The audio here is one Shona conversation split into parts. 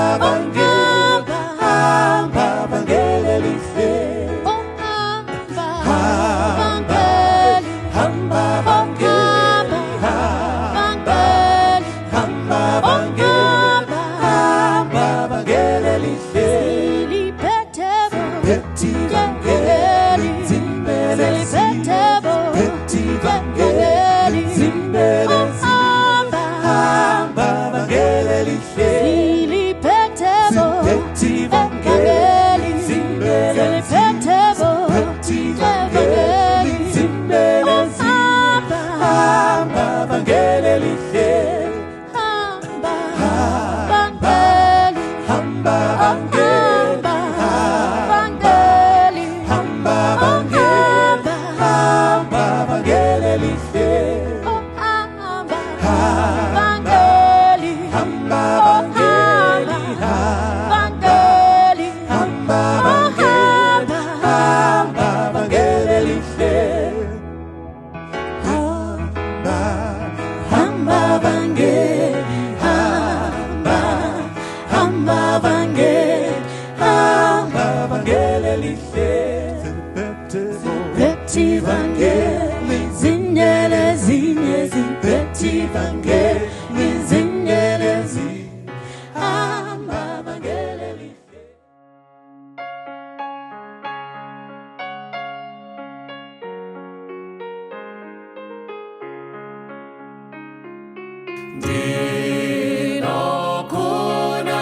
Hamba vangeli, hamba vangeli elihle. Hamba, hamba vangeli, hamba, hamba vangeli, hamba vangeli elihle. Phethe ivangeli, zimbelezi. Phethe ivangeli, zimbelezi. Hamba vangeli elihle. Phethe ivangeli, zimbelezi. Phethe ivangeli, zimbelezi. Hamba vangeli elihle. Hamba, hamba vangeli, hamba, hamba vangeli, hamba vangeli elihle. Hamba, hamba vangeli, hamba, hamba vangeli, hamba vangeli elihle. Hamba, hamba vangeli, hamba, hamba vangeli, hamba vangeli elihle. Phethe ivangeli, zinyelezinye ziphethe ivangeli, zinyelezi. Hamba vangeli elihle.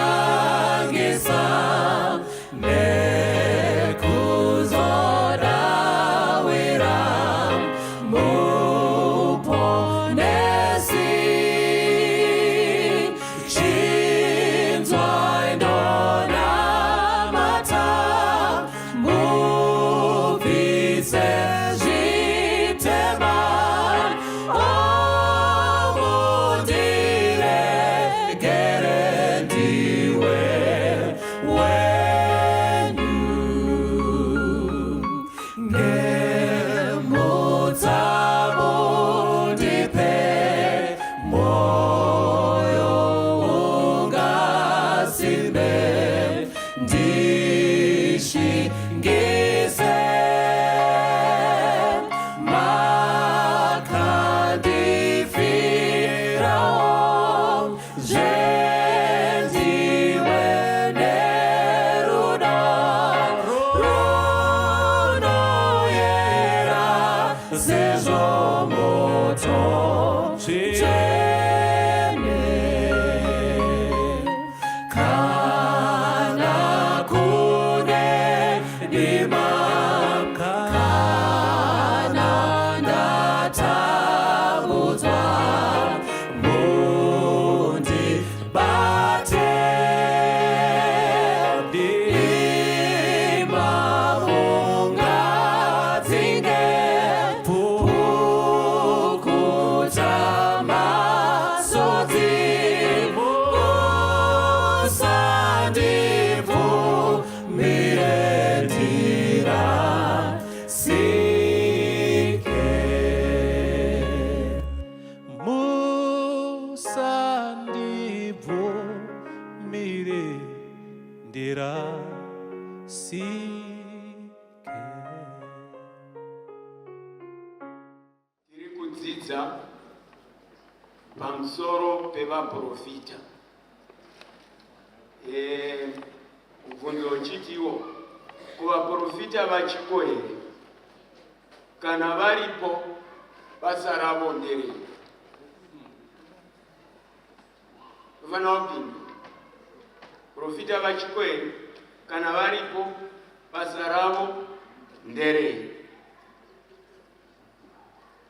Ndinokunangisa nekuzodawira muponesi chinzwa ndonamata mubvise zvitema omundiregere ndiwe wenyu ngemutsa mundipe moyo ungasimbe ndishingise makandifirawo zvendiwe nerudo runoyera sezvo moto tsvene kana kune dima kana ndatambudzwa mundibate dima mungadzinge pukuta masodzi musandibvumire ndirasike. Musandibvumire ndirasike. Tiri kudzidza pamusoro pevaprofita. Eh, mubvunzo uchitiwo kuvaprofita vachiko here? Kana varipo basa ravo nderei? Tofanira kupindura. Profita vachiko here? Kana varipo basa ravo nderei?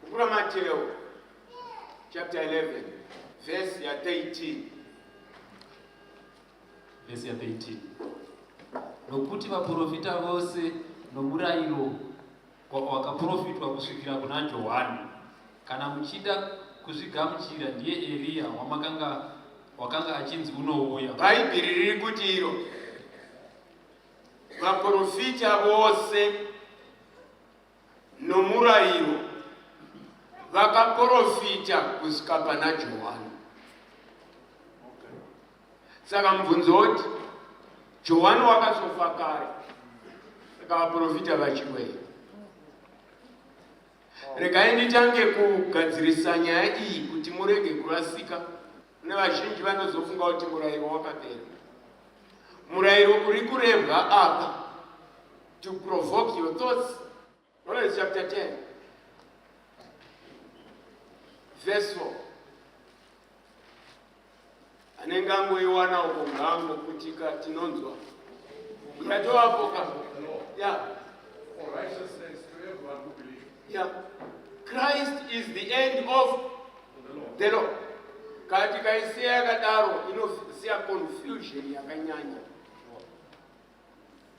Bhuku raMateo chapter 11 verse ya 13. Vhesi ya 13. Nokuti vaprofita vose nomurayiro wakaprofitwa kusvikira kuna Johani. Kana muchida kuzvigamuchira, ndiye Eriya wamakanga wakanga achinzi unouya. Bhaibheri riri kuti iro vaprofita vose nomurayiro vakaprofita kusvika pana Johani. Saka mubvunzo woti, Johani wakazofa kare, saka vaprofita vachiko here? Regai nditange kugadzirisa nyaya iyi kuti murege kurasika. Kune vazhinji vanozofunga kuti murayiro wakapera. Murayiro uri kurebwa apa, to provoke your thoughts, Romans chapter 10 verse 4. Anenge angoiwana uko ngaangoputika, tinonzwa yatovapoka ya. For righteousness to everyone who believes. Yeah, Christ is the end of the law. Kana tikaisiya yakadaro, inosiya confusion yakanyanya,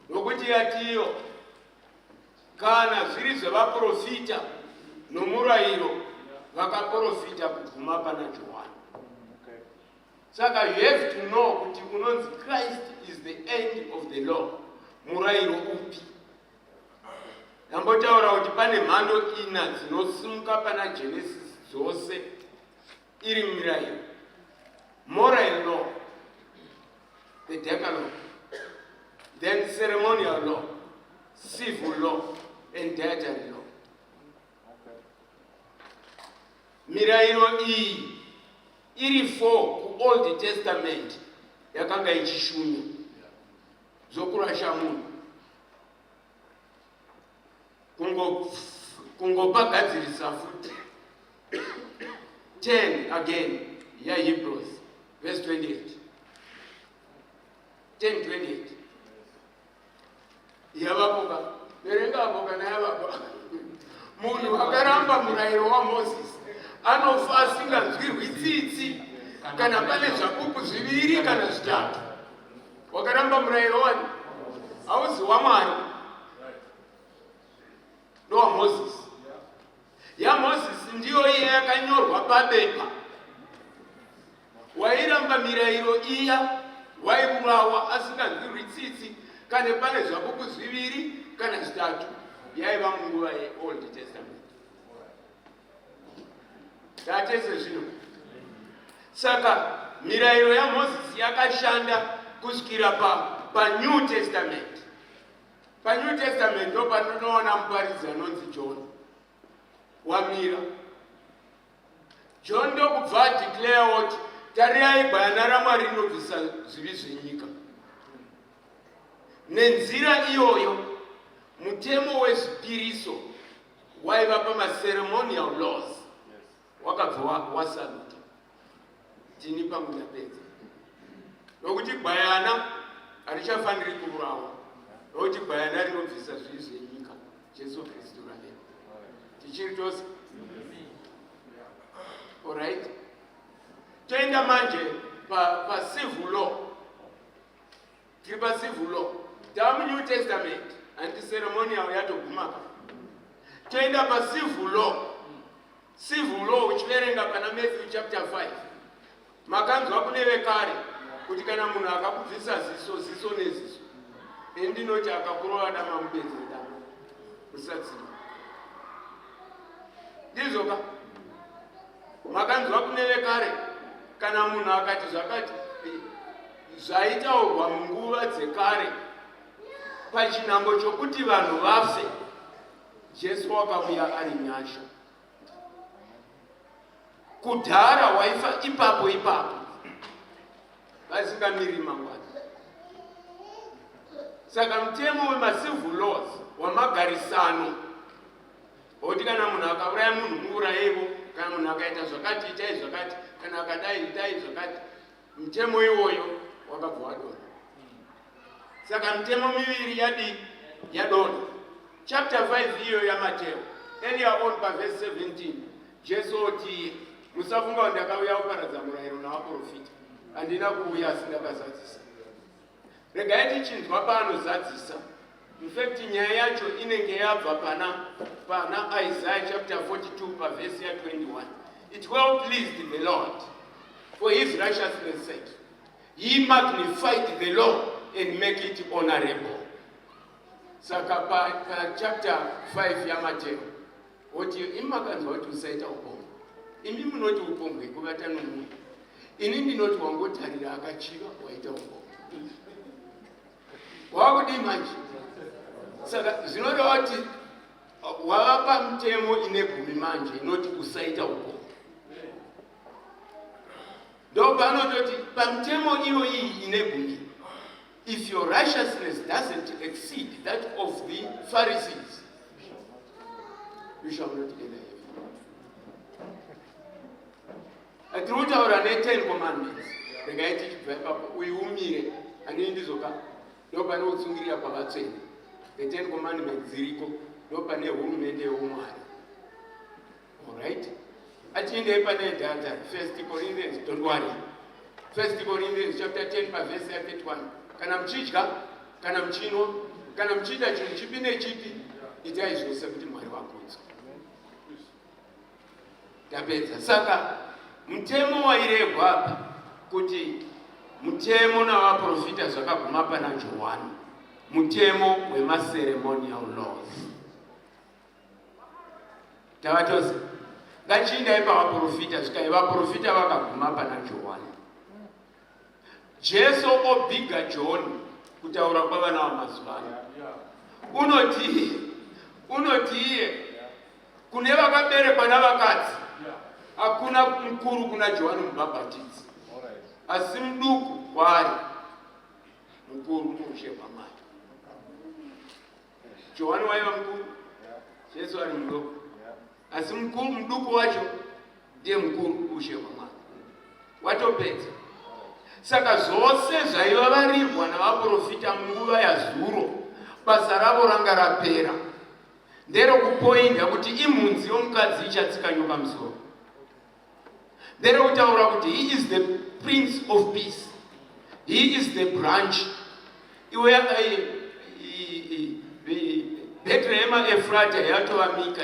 nokuti yatiyo kana zviri zvevaprofita nomurayiro, vakaprofita kuguma pana Johani. Saka you have to know kuti unonzi Christ is the end of the law, murayiro upi? Ndambotaura kuti pane mhando ina dzinosimuka pana Genesis, dzose iri mirayiro: moral law, the Decalogue, then ceremonial law, civil law and dietary law. Mirayiro iyi iri 4 kuOld Testament yakanga ichishunya zvokurasha munhu, kungopagadzirisa futi. 10 again yaHebrews, verse 28, 10 28 yavapoka. Verengapo kana yavapo. Munhu akaramba murayiro waMozisi anofa asinganzwirwi tsitsi kana pane zvapupu zviviri kana zvitatu. Wakaramba murayiro wani? Hauzi waMwari, ndowaMozisi. YaMozisi ndiyo iya yakanyorwa pabepa. Wairamba mirayiro iya waiurawa asinganzwirwi tsitsi kana pane zvapupu zviviri kana zvitatu. Yaiva munguva yeOld Testament tatese zvino. Saka mirayiro yaMozisi yakashanda kusvikira paNew Testament. PaNew Testament ndo patinoona muparidzi anonzi John wamira. John ndokubva adeclare kuti, "Tarirai gwayana raMwari rinobvisa zvivi zvenyika." Nenzira iyoyo mutemo wezvipiriso waiva pamaceremonial laws wakabva wasaluta. Tini pangu ndapedza, nokuti gwayana harichafaniri kuurawa, nokuti gwayana rinobvisa zvivi zvenyika, Jesu Kristu raveva. Tichiri tose? Alright, toenda manje pacivil law. Tiri pacivil law, tava muNew Testament, anti-ceremonial yatogumaka. Toenda pacivil law. Civil law, uchiverenga pana Matthew chapter 5, makanzwa kune vekare kuti kana munhu akakubvisa ziso, ziso neziso. Endinoti akakurova dama, mubedze dama, musatsiva. Ndizvoka? Makanzwa kune vekare kana munhu akati zvakati, zvaitaurwa munguva dzekare pachinhambo chokuti vanhu vafe. Jesu wakauya ari nyasha. Kudhara waifa ipapo ipapo, vasingamiriri mangwana. Saka mutemo wemacivil laws wamagarisano wokuti kana munhu akauraya munhu, muurayevo, kana munhu akaita zvakati, itai zvakati, kana akadai, itai zvakati, mutemo iwoyo wakabva wadonha. Saka mitemo miviri yadi yadonha. Chapter 5 iyo yaMateo, earlier on pavhesi 17, Jesu oti, "Musafunga kuti ndakauya kuparadza murayiro navaprofita. Handina kuuya, asi ndakazadzisa." Regai tichinzwa paanozadzisa. In fact, nyaya yacho inenge yabva pana Isaiah chapter 42 pavhesi ya21. "It well pleased the Lord for his righteousness' sake. He magnified the law and make it honorable." Saka pa chapter 5 yaMateo woti, "Imi makanzwa kuti usaita upombwe. Imi munoti upombwe kuvata nomumwe. Ini ndinoti wangotarira akachiva waita umboo. Wakudii manje? Saka zvinoreva kuti wava pamutemo ine gumi manje inoti usaita umboo. Ndopanototi pamutemo iyo iyi ine gumi, if your righteousness doesn't exceed that of the Pharisees, you shall not enter heaven. Tiri kutaura ne-Ten Commandments. Regai tichibva ipapo, uyu umire, handii ndizoka. Ndopane kutsungirira kwavatsvene. The Ten Commandments dziriko, ndopane hurumende youmwari. Alright? Atiendei pane data. First Corinthians, don't worry. First Corinthians chapter 10 pavhesi ya 31. Kana muchidya, kana muchinwa, kana muchiita chinhu chipi nechipi, itai zvose kuti Mwari vakudzwe. Tapedza. Saka mutemo wairegwa apa kuti mutemo navaprofita zvakaguma pana Johani, mutemo wemaceremonial laws. Tava tose ngachiindai pavaprofita, svikai vaprofita vakaguma pana Johani. Jesu obhiga John kutaura kwavana vamazuva ano. Unoti unoti iye kune vakaberekwa navakadzi hakuna mukuru kuna Johani Mubhabhatidzi, asi muduku kwaari mukuru muushe hwaMwari. Johani waiva mukuru, Jesu ari mudoko, asi mukuru muduku wacho ndiye mukuru ushe hwaMwari. Watopedza. Saka zvose zvaiva varirwa navaprofita munguva yazuro, basa ravo ranga rapera, nderokupoinda kuti imhunzi yomukadzi ichatsika nyoka musoro, nderokutaura kuti he is the Prince of Peace, he is the branch. Iwe Bhetrehema Efrata yatova Mika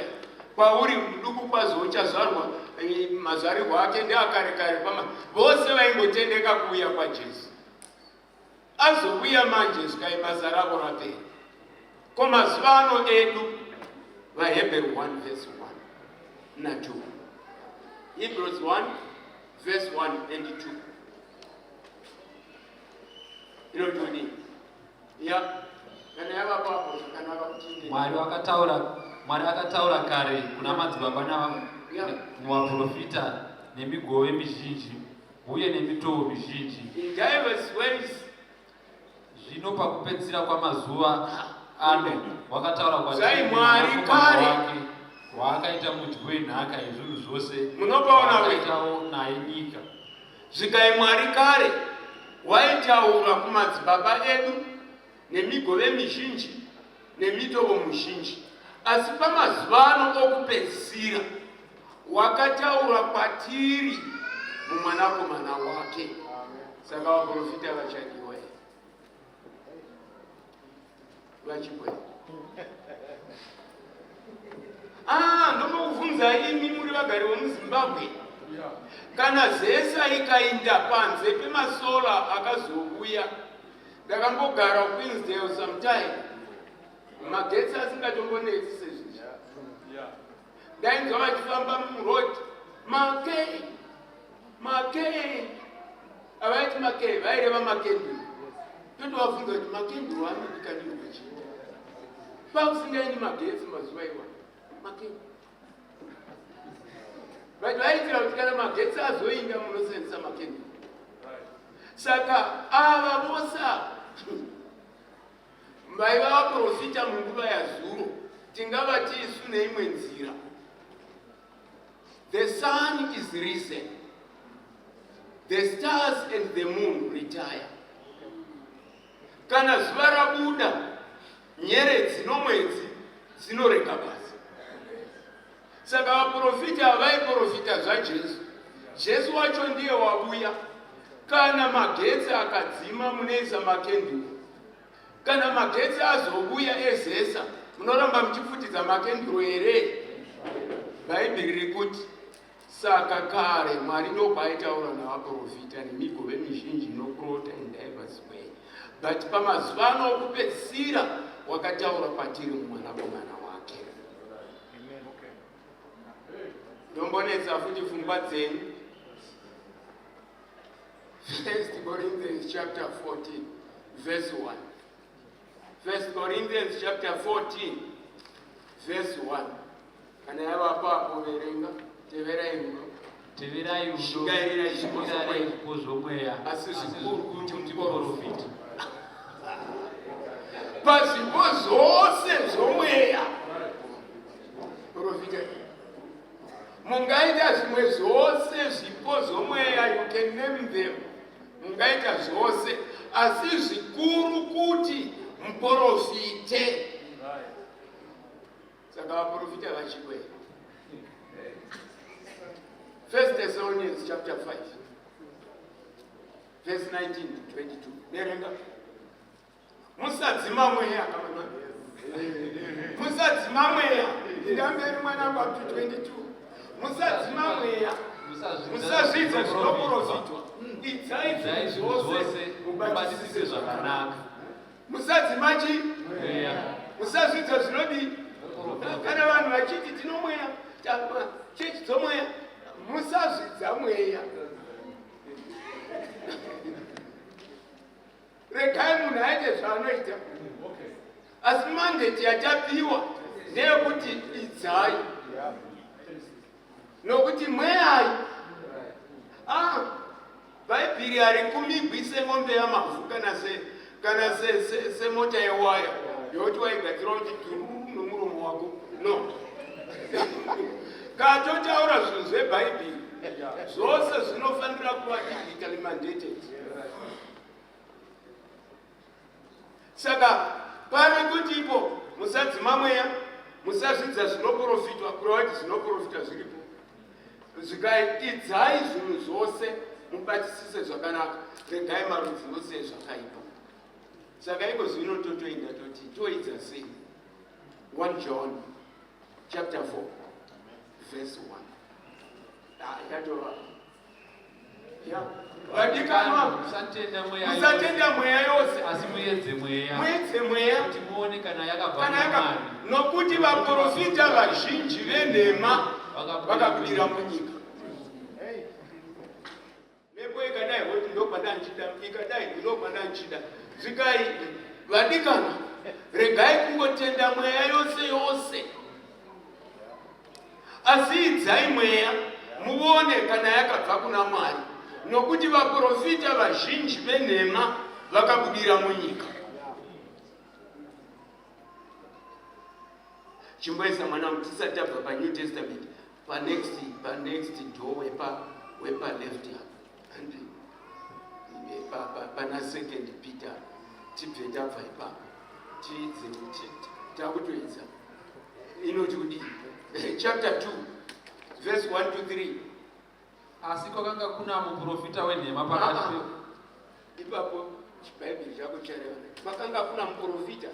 kwauri muduku kwazvo uchazvarwa, mazvarirwo ake ndeakare kare kwama vose vaingotendeka kuuya kwaJesu. Azouya manje svikai basa ravo rapera. Ko mazuva ano edu? VaHebheru 1 verse 1 na 2. Hebrews 1 verse 1 and 2 inoti ya kana yavapo apo zvakanaka kuti Mwari akataura kare kuna madzibaba nevaprofita nemigove mizhinji uye nemitoo mizhinji. In diverse ways. Zvino pakupedzisira kwamazuva ano wakataura kwatiri Zai Mwari neMwanakomana kare. wake, waakaita mudyi wenhaka yezvinhu zvose, Munopaona we? waakaitawo naye nyika. Zvikai Mwari kare waitaura kumadzibaba edu nemigove mizhinji nemitovo mizhinji, asi pamazuva ano okupedzisira wakataura kwatiri mumwanakomana wake. Saka vaprofita vachadiwa here? Vachipo here? Ah, ndombokubvunza imi muri vagari vemuZimbabwe, kana ZESA ikainda panze pemasolar akazouya. Ndakambogara Queensdale sometime magetsi asingatombonetsi sezvizvi. Ndainzwa vachifamba muroad, makei makei. Avaiti makei, vaireva makenduru. Totovabvunza kuti makenduru anodikanirwa chii pakusingaendi magetsi mazuva iwa makei? But vaitira kuti kana magetsi azoinda munosenzesa makenduru. Saka ava vose ava vaiva vaprofita munguva yazuro, tingavati isu neimwe nzira, the sun is risen, the stars and the moon retire. Kana zuva rabuda, nyeredzi nomwedzi dzinorega basa. Saka vaprofita havaiprofita zvaJesu. Jesu wacho ndiye wabuya. Kana magetsi akadzima, munoisa makenduru. Kana magetsi azobuya eZESA, munoramba muchipfutidza makenduru here? Bhaibheri rikuti saka kare Mwari ndokwaitaura navaprofita nemigove mizhinji nokurota in diverse way, but pamazuva ano okupedzisira wakataura kwatiri mumwanakomana wake. Ndombonetsa futi pfungwa dzenyu. First Corinthians chapter 14 verse 1. First Corinthians chapter 14 verse 1. Kana yavapo apo verenga, teverai rudo. Teverai rudo, Shingairirai zvipo shingairirai zvomweya. zvipo zvomweya, Asi zvikuru kuti muprofite. Pazvipo zvose zvomweya. Profita. Mungaita zvimwe zvose zvipo zvomweya, you can name them. Mungaita zvose, asi zvikuru kuti muprofite. Saka vaprofita vachiko here? First Thessalonians chapter 5 verse 19 to 22. Verenga. Musadzima mweya kamana. Musadzima mweya. Ndamberi mwanangu up to 22. Musadzima mweya. Musazvidza zvinoprofitwa. Idzai Idzai zvinhu zvinhu zvose zvose, mubatisise mubatisise zvakanaka. zvakanaka. Musadzima chi? Mweya. Musazvidza zvinodii? Kana vanhu vachiti tinomweya, chechi dzomweya, musazvidza mweya. Regai munhu aite zvaanoita. Asi mandate yatapiwa ndeyekuti idzai. Nokuti mweyai. Ah, Bhaibheri harikumigwi semombe yamavhu kana se kana se, se, semota yewaya yokuti waigadzira kuti tururu nomuromo wako no katotaura zvinhu zvebhaibheri zvose zvinofanira kuva digitally mandated. Saka pari kuti ipo musadzima mweya, musazvidza zvinoprofitwa, kureva kuti zvinoprofitwa zviripo. Zvikaidzai zvinhu zvose mubatisise zvakanaka, regai marudzi ose ezvakaipa. Saka iko zvino totoenda toti toidza sei? 1 John chapter 4 verse 1. Ah, yatova. Vadikanwa, musatenda mweya yose, musatenda mweya yose, asi muedze mweya, muedze mweya kuti muone kana yakabva kana kuna yaka Mwari. Nokuti vaprofita vazhinji venhema vakabudira munyika. Mhepo ikadai hoti ndokwada nchida, ikadai ndokwada nchida. Zvikai vadikana, regai kungotenda mweya yose yose, asi idzai mweya muone kana yakabva kuna Mwari, nokuti vaprofita vazhinji venhema vakabudira munyika. Chimboisa mwanangu, tisati tabva paNew Testament, panext panext door wepa wepa left apa handi pana Second Peter, tibve tabva ipapo tiidze, takutoidza. Inoti kudii? Chapter 2 verse 1 to 3. Asi kwakanga kuna muprofita wenhema pakati Ah, ah. Ipapo chibhaibheri chako chareva kwakanga kuna muprofita.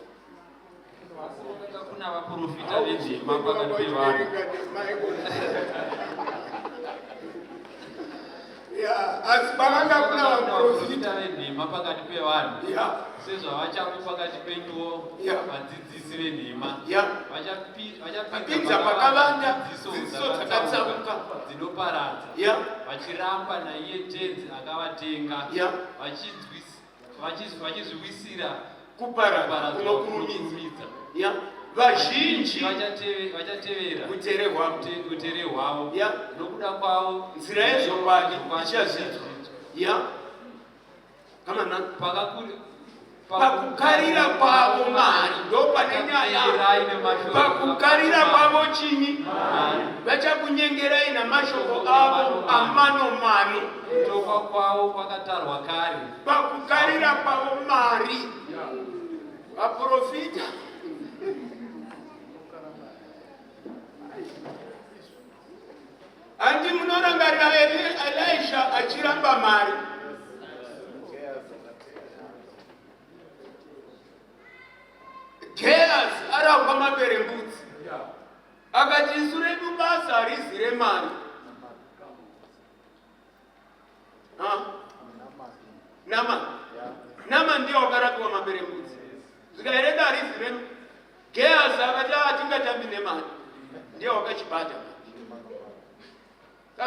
Asi kwakanga kuna vaprofita venhema pakati pevanhu. Ya, asi kwakanga kuna vaprofita vaprofita venhema pakati pevanhu, sezvavachapo pakati penyuwo vadzidzisi venhema, Vapinza vachapinza pakavanda dzidziso dzidziso dzakatsauka dzinoparadza, vachiramba naiye Tenzi akavatenga, vachizviwisira kuparadza kuparadzwa kunokurumidza. kunokurumidza. Ya, vazhinji Vachatevera utere hwavo. Utere hwavo. Nokuda kwavo nzira yezvokwadi ichazvidzwa. Ya, kamana. Pakukarira kwavo mari ndo pane nyaya. Vachakunyengerai nemashoko Pakukarira kwavo chinyi? Mari. Vachakunyengerai namashoko avo amano mano. Kutongwa kwavo kwakatarwa kare. Pakukarira kwavo mari, vaprofita. Handi munorangarira Elisha achiramba mari? Gehazi aramba maperembudzi, akati, "Isu redu basa harizi remari." Ha? Nama Nama ndiye wakarapiwa maperembudzi, zvikaireda harizi renu. Gehazi akati, "Hatingatambi nemari." Ndiye wakachibata.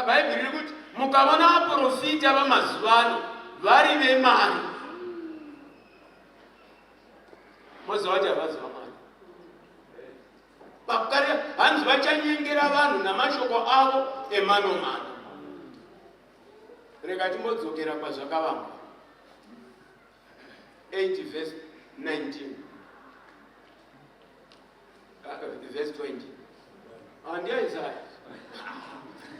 Bhaibheri riri kuti mukavona vaprofita vamazuva ano. Vari vemari. Moziva kuti havazi vamwari. Pakukarira hanzi vachanyengera vanhu namashoko avo emanomano. Rega timbodzokera kwazvakavambwa. 8 verse 19. Verse 20. Handiya Isaya.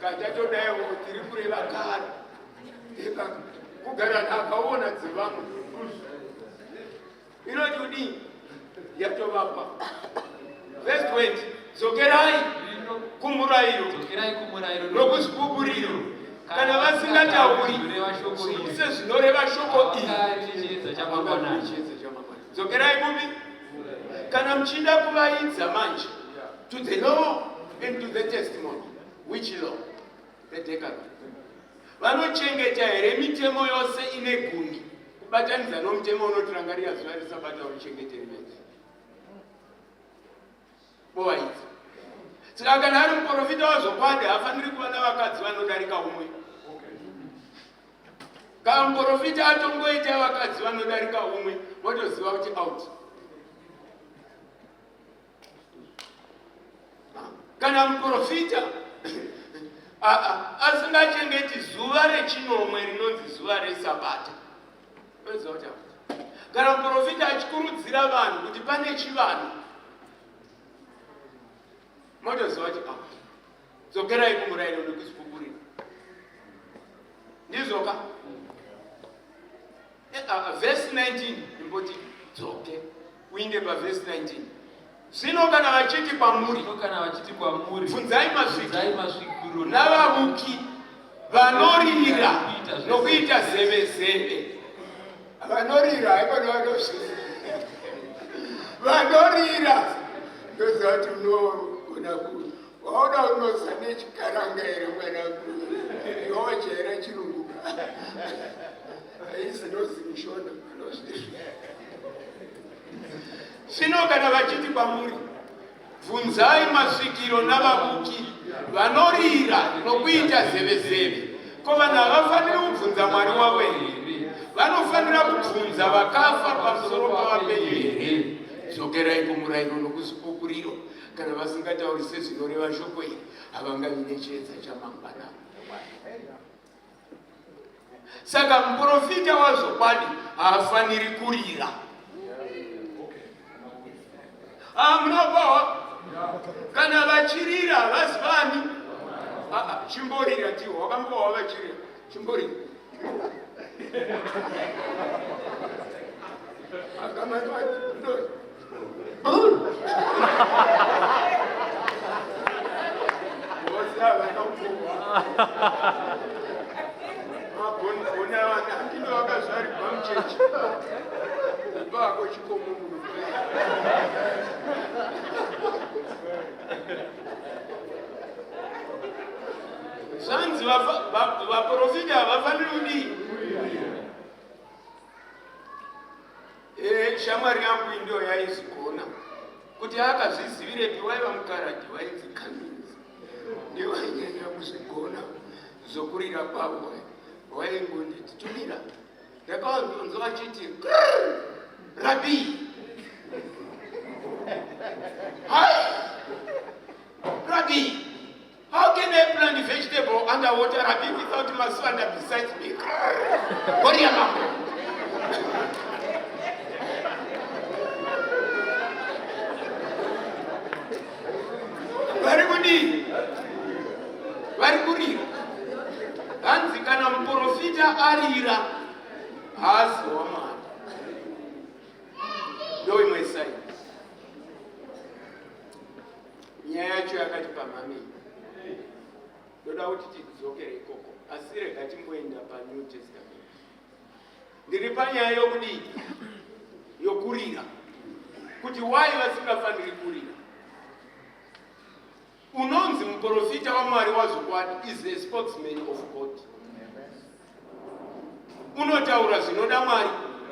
Katatodaiwo tiri kureva kare. Kugara nhaka dzevamwe. Inoti kudii? Yatovapa. Verse 20. Dzokerai kumurayiro. Dzokerai kumurayiro nokuzvipupuriro. Kana vasingatauri sezvinoreva shoko iri. Dzokerai kupi? Kana muchida kuvaidza manje to the law and to the testimony. Which law? The Decalogue. Vanochengeta here mitemo yose ine gumi kubatanidza nomutemo unotirangarira zuva resabata urichengete rivete vovaidza. Saka kana ari muprofita wazvokwadi haafaniri kuva navakadzi vanodarika umwe. Kana muprofita atongoita vakadzi vanodarika umwe, votoziva kuti out. Kana muprofita asingachengeti zuva rechinomwe rinonzi zuva resabata, oziva kuti out. Kana muprofita achikurudzira vanhu kuti pane chivanhu, motoziva kuti out. Dzokerai kumurayiro nekuzvipupurira. Ndizvoka? Verse 19 imboti dzoke uinde pavhesi 19. Zvino kana vachiti kwamuri, Zvino kana vachiti kwamuri, bvunzai bvunzai masvikiro navavuki vanorira nokuita zeve zeve. Vanorira haikona vanosvika. Vanorira ndoziva kuti unogona ku waona unoza nechikaranga here mwanangu? Wajaira chirungu. Haisi nozi mushona. Zvino kana vachiti kwamuri, bvunzai masvikiro navavuki vanorira nokuita zeve zeve, ko vanhu havafaniri kubvunza Mwari wavo here? Vanofanira kubvunza vakafa pamusoro pavapenyu here? Dzokerai kumurayiro nokuzvipupuriro. Kana vasingatauri sezvinoreva shoko iri, havangavi nechiedza chamangwanani. Saka muprofita wazvokwadi haafaniri kurira. Munopawa kana vachirira havazi vani. Chimborira tiwo wakambowa vachirira chimborira. Vakazvarirwa muchechi ipako chikomo muno. Zvanzi vaprofita havafaniri kudii? Shamwari yangu indo yaizvigona kuti akazvizivirepi, waiva mukaradhi wainzi Cummins, ndiwainyanya kuzvigona zvokurira kwavo. Waingonditi tumira, ndakawanzonzwa achiti rabi, hai rabi, how can I plant vegetable underwater, Rabbi, without maswanda besides me? Korea mambo. Vari kudii? Vari kurira. Hanzi kana muprofita arira, haasi waMwari. Ndo imwe sign. Nyaya yacho yakati pamhamei. Ndoda kuti tidzokere ikoko, asi rega timboenda paNew Testament. Ndiri panyaya yokudii? Yokurira. Kuti why vasingafaniri kurira. Unonzi muprofita waMwari wazvokwadi is a spokesman of God. Unotaura zvinoda Mwari,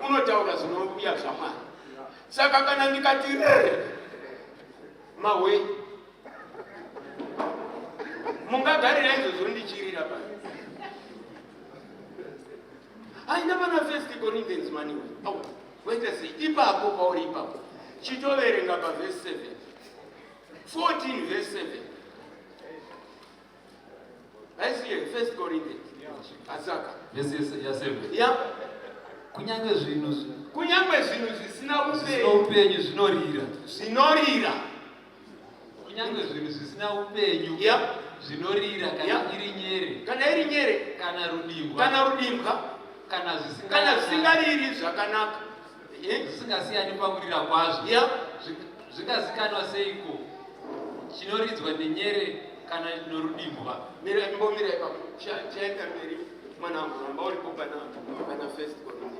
unotaura zvinouya zvaMwari. Saka kana ndikati mahwei, mungagarira izvozvo ndichirira pano? Aina vana First Corinthians maniwe. Au, waita sei? Ipapo pauri ipapo. Chitoverenga pa verse 7. 14 verse 7. Haisiyo First Corinthians. Asaka. Verse ya 7. Ya. Kunyange zvinhu Kunyange zvinhu zvisina zvisina upenyu upenyu zvinorira. zvinorira. Kunyange zvinhu zvisina upenyu Ya. zvinorira kana Yeah. iri nyere Kana iri nyere, kana rudimbwa kana rudimbwa, kana zvisinga kana zvisingariri zvakanaka. Eh? zvisingasiyani pakurira kwazvo Ya. Zvingazikanwa seiko chinoridzwa nenyere kana norudimbwa? Mira, imbomira ipapo. Chaenda mberi mwanangu, ramba uripo pana First Corinthians.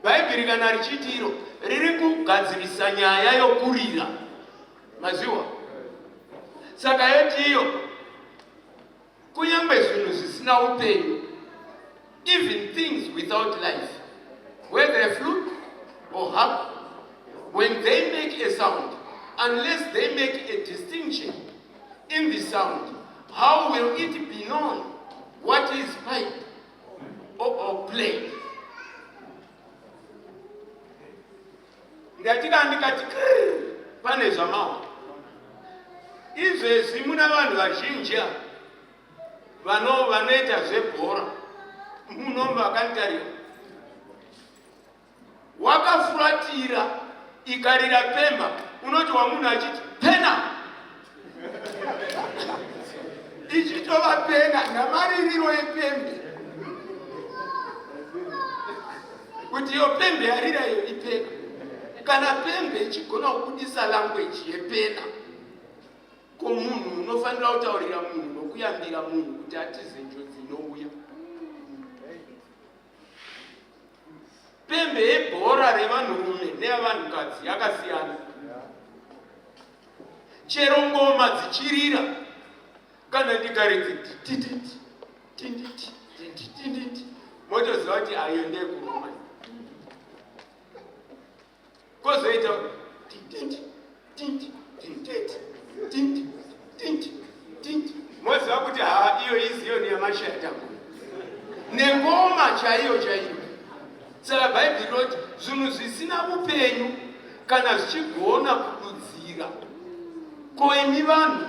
Bhaibheri kana richiti iro riri kugadzirisa nyaya yokurira. Maziwa? Saka yoti iyo kunyange zvinhu zvisina upenyu, even things without life, whether a flute or harp, when they make a sound, unless they make a distinction in the sound, how will it be known what is piped or played? Ndati kana ndikati krrr, pane zvamawa. Izvezvi muna vanhu vazhinji ava vanoita zvebhora munomba vakanditarira wakafuratira ikarira pemba unoti wamunhu achiti pena ichitova pena namaririro epembe kuti iyo pembe yarira iyo ipena. Kana pembe ichigona kubudisa language yepena, ko munhu unofanira kutaurira munhu nokuyambira munhu kuti atize njodzi inouya? Pembe yebhora revanhurume neyavanhukadzi yakasiyana. Chero ngoma dzichirira, kana ndikaridzi tititi tinditi tinditi, motoziva kuti ayo ndekuroma. Kozoita tinditi tindi tinditi tindi tindi tindi, moziva kuti ha, iyo iziyoni yamashayatangura nengoma chaiyo chaiyo. Saka Bhaibheri rinoti zvinhu zvisina upenyu kana zvichigona kududzira, ko imi vanhu?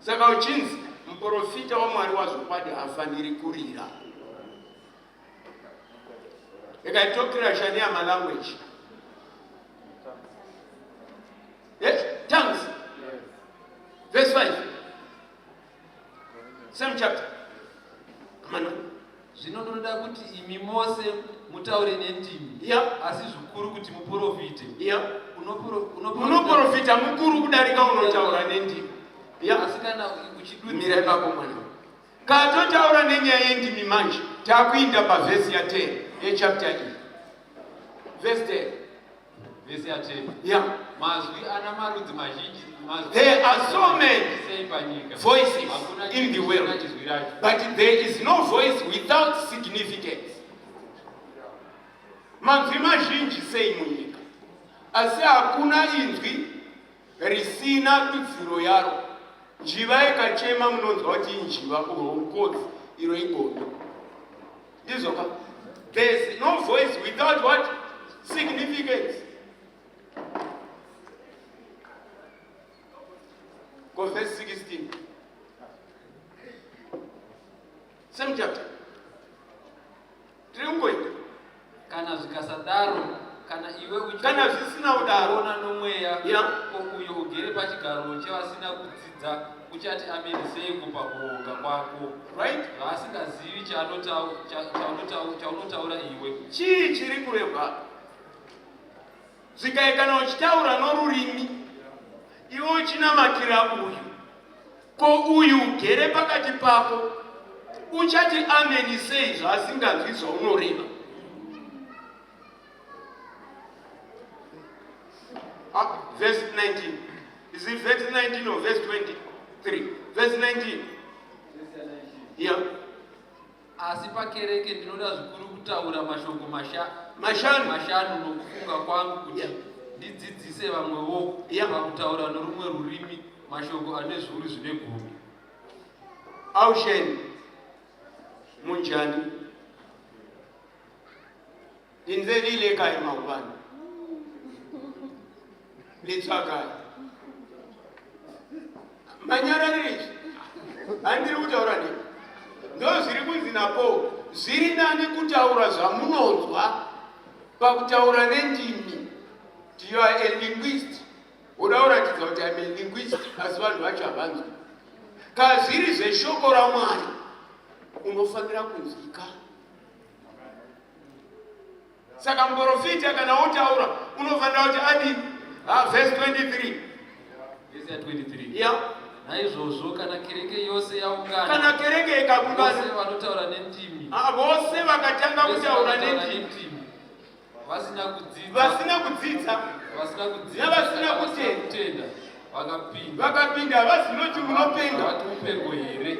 Saka uchinzi muprofita waMwari wazvokwadi haafaniri kurira. Ikaitokira shania malanguage. Yes, tongues. Verse 5, same chapter. Come on. Zvino ndinoda kuti imi mose mutaure nendimi, asi zvikuru kuti muprofite. Unoprofita mukuru kudarika unotaura nendimi. Asi kana Mira uchidudzira ipapo mwana. Katotaura nenyaya yendimi manje, takuinda pavhesi ya10 yechapter iyi. Verse 10. Vhesi ya10. Yeah. Mazwi ana marudzi mazhinji mazwi There are so many sei panyika, voices hakuna in the chinhu world. chisina izwi racho. But there is no voice without significance. Manzwi mazhinji sei munyika, asi hakuna inzwi risina dudziro yaro. Njiva ikachema munonzwa kuti injiva, urwo ukodzi, iro igondo. Ndizvoka? There is no voice without what? Significance. Go verse 16, same chapter. Tiri kungoita. Kana zvikasadaro, kana iwe Kana zvisina kudaro, uchiona nomweya, ko uyo ugere pachigaro chevasina kudzidza uchati ameni seiko pakuonga kwako, zvaasingazivi chaunotaura iwe? Chii chiri kurebwa? Zvikai kana uchitaura norurimi, iwe uchinamatira uyu, ko uyu ugere pakati pako uchati ameni sei zvaasinganzwi zvaunoreva? Ah, verse 19. Is it verse 19 or verse 23? Verse 19. Yeah. Asi pakereke ndinoda zvikuru kutaura mashoko Mashanu. mashanu nokufunga kwangu kuti ndidzidzise vamwewo pakutaura norumwe rurimi mashoko ane zviuru zvine gumi. Avuxeni. Munjhani? Linze le ile kae maobane? Le tswa kae? Manyararire izvi. Handiri kutaura nemi. Ndozviri kunzi naPaul, zviri nani kutaura zvamunonzwa pakutaura nendimi. You are a linguist. Uda kuratidza kuti I'm a linguist asi vanhu vacho havanzwi. Kana zviri zveshoko raMwari unofanira kunzwika. Saka muprofita kana otaura unofanira kuti adini? Ah, verse 23. Verse ya 23. Yeah. Naizvozvo kana kereke yose yaungana, Kana kereke ikaungana, vose vanotaura nendimi, ah, vose vakatanga vose kutaura vanotaura nendimi nendimi, vasina kudzidza, vasina kudzidza vasina kudzidza, Navasina kana vasina kutenda. kutenda, vakapinda, vakapinda havazinoti munopenga. Havati mupengo here?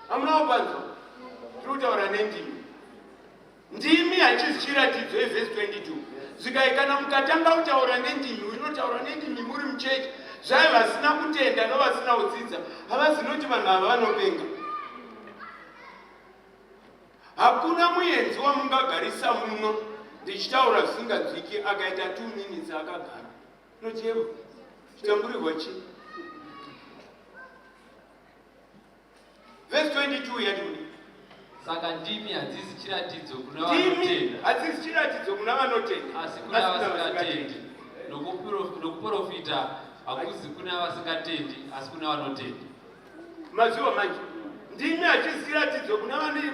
Hamuna kupanzwa? Tiri kutaura nendimi. Ndimi hachizi chiratidzo yevhesi 22. Zvikai kana mukatanga kutaura nendimi, unotaura nendimi muri muchechi, zvai vasina kutenda novasina kudzidza havazinoti vanhu ava vanopenga. Hakuna muenzi wamungagarisa muno ndichitaura zvisinganzwiki akaita 2 minutes akagara. Nocheva chitamburirwa chii? Verse 22 yati kudii? Saka ndimi hadzisi chiratidzo kuna Ndimi vanotenda, hadzisi chiratidzo kuna vanotenda, asi kuna vasingatendi. Nokuprofita hakuzi kuna vasingatendi, asi kuna vanotenda. Maziwa manje, ndimi hachisi chiratidzo kuna vane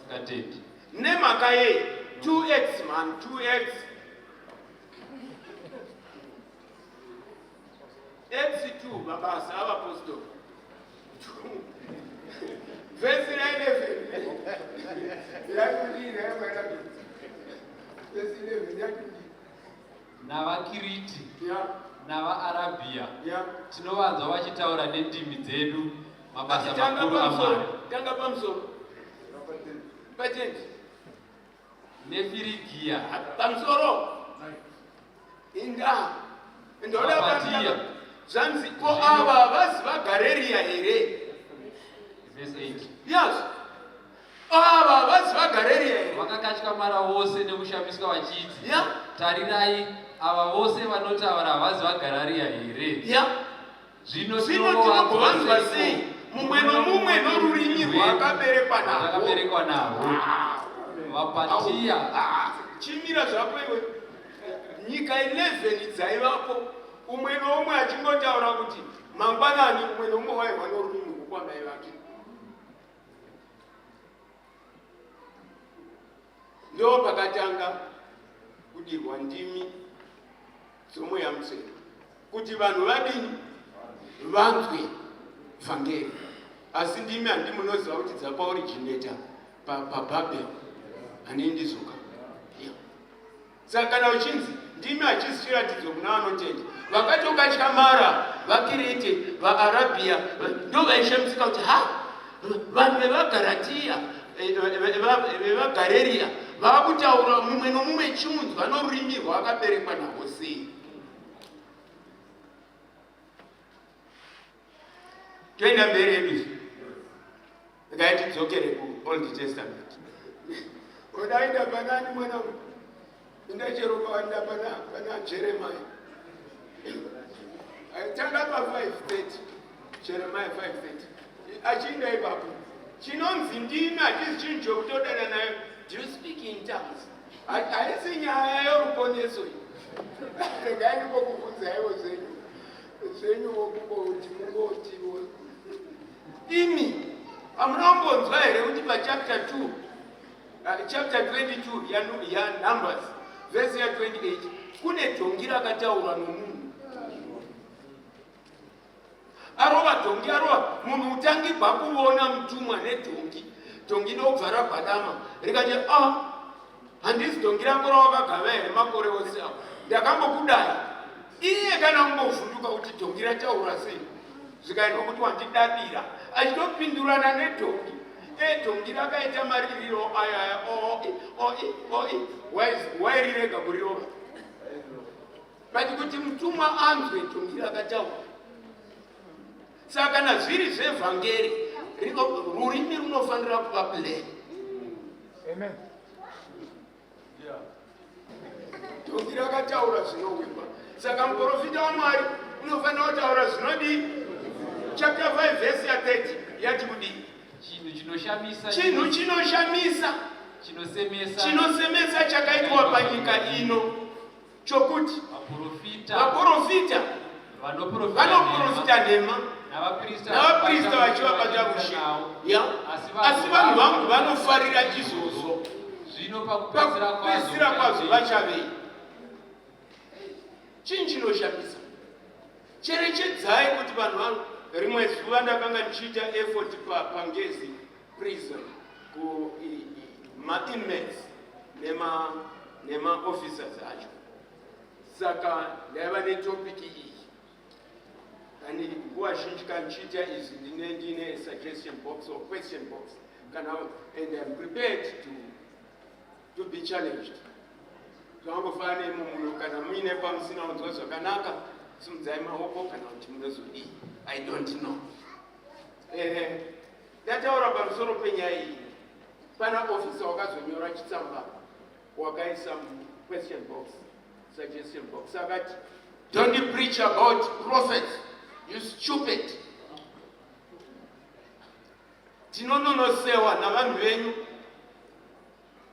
Vasingatendi. Nemhaka yei? 2x man, 2x. Acts 2 mabasa avapostori. Vhesi ra 11. Yakudii nayo Vhesi 11 yakudii. NavaKiriti Yeah. navaArabhia Yeah. tinovanzwa vachitaura nendimi dzedu mabasa Tanga makuru pamusoro. aMwari. Tanga pamusoro. Patendi. NeFirigiya Pamusoro. Inda. Ndoda Vapatiya. Zvanzi ko ava vazi vaGareria here? Verse 8. Yes. Ava vazi vaGareria here? Vakakatyamara vose nekushamiswa vachiti, Yeah. Tarirai, ava vose vanotaura havazi vaGararia here? Yeah. Zvino Zvino tinogovanzwa sei mumwe nomumwe norurimi rwaakaberekwa narwo? rwakaberekwa narwo. VaPatiya Ah, chimira zvako iwe. Nyika 11 dzaivapo, umwe noumwe achingotaura kuti mangwanani, umwe noumwe wairwa norurimi rwokwamai vake. Ndo pakatanga kudirwa ndimi dzomweya mutsvene kuti vanhu vadini vanzwe vhangeri. Asi ndimi handi munoziva kuti dzakaoriginata paBabel hani ndizoka. Yeah. Saka kana uchinzi ndimi hachisi chiratidzo kuna vanotenda, vakatokatyamara vaKirete, vaArabhia ndo vaishamisika kuti ha vanhu vevaGaratiya vevaGareria vakutaura mumwe nomumwe chiunzwa norurimi rwaakaberekwa narwo sei. Toenda mberi yedu izvi. Regai tidzokere kuOld Testament. Udaenda panani mwana inda chero kawanda pana pana Jeremiah. Tanga pa 5:30. Jeremiah 5:30. Achiinda ipapo. Chinonzi ndimi hachisi chinhu chokutodana nayo. Do you speak in tongues? Haisi nyaya yoruponeso iyi. Regai ndingokubvunzaiwo zvenyu. Zvenyuwo kungoti mungotiwo. Imi hamuna kumbonzwa here kuti pachapter 2 chapter 22 yaNumbers vhesi ya28 kune dhongi rakataurwa nomunhu arova dhongi arova munhu utangibva kuvona mutumwa nedhongi dhongi ndobva rabhadama rikati a ah, handisi dhongi rako rawakagava here makore ose awo ndakambokudai iye kana kungovhunduka kuti dhongi rataura sei zvikaitwa kuti wandidadira achitopindurana nedhongi e dhongi rakaita maririro aya aya oi oi oi wairirega kurirova but kuti mutumwa anzwe dhongi rakataura. Saka kana zviri zvevhangeri, rurimi runofanira kuva plain. Amen. Dhongi rakataura zvinowikwa. Saka muprofita waMwari unofanira kutaura zvinodii? Chapter 5 verse ya 30 yati kudii? Chinhu chinoshamisa. Chinhu chinoshamisa. Chinosemesa. Chinosemesa chakaitwa panyika ino chokuti vaprofita vaprofita vanoprofita nhema navaprista vachivabata ushe. Ya. Asi vanhu vangu vanofarira izvozvo. Zvino pakupedzisira kwazvo vachavei? Chinhu chinoshamisa. Cherechedzai kuti vanhu vangu, rimwe zuva ndakanga ndichiita effort paNgezi prison ku mainmates nemaofficers acho. Saka ndaiva netopic iyi. Kani nguva zhinji kana ndichiita izvi ndine suggestion box or question box kana, and I'm prepared to be challenged. Zvangofanana nemo muno, kana muine pamusina kunzwa zvakanaka, simudzai maoko kana kuti munozodii, I don't know. Ndataura pamusoro penyaya iyi, pana officer wakazonyora chitsamba wakaisa question box, suggestion box, akati, "Don't preach about prophets, you stupid. Tinononosewa navanhu venyu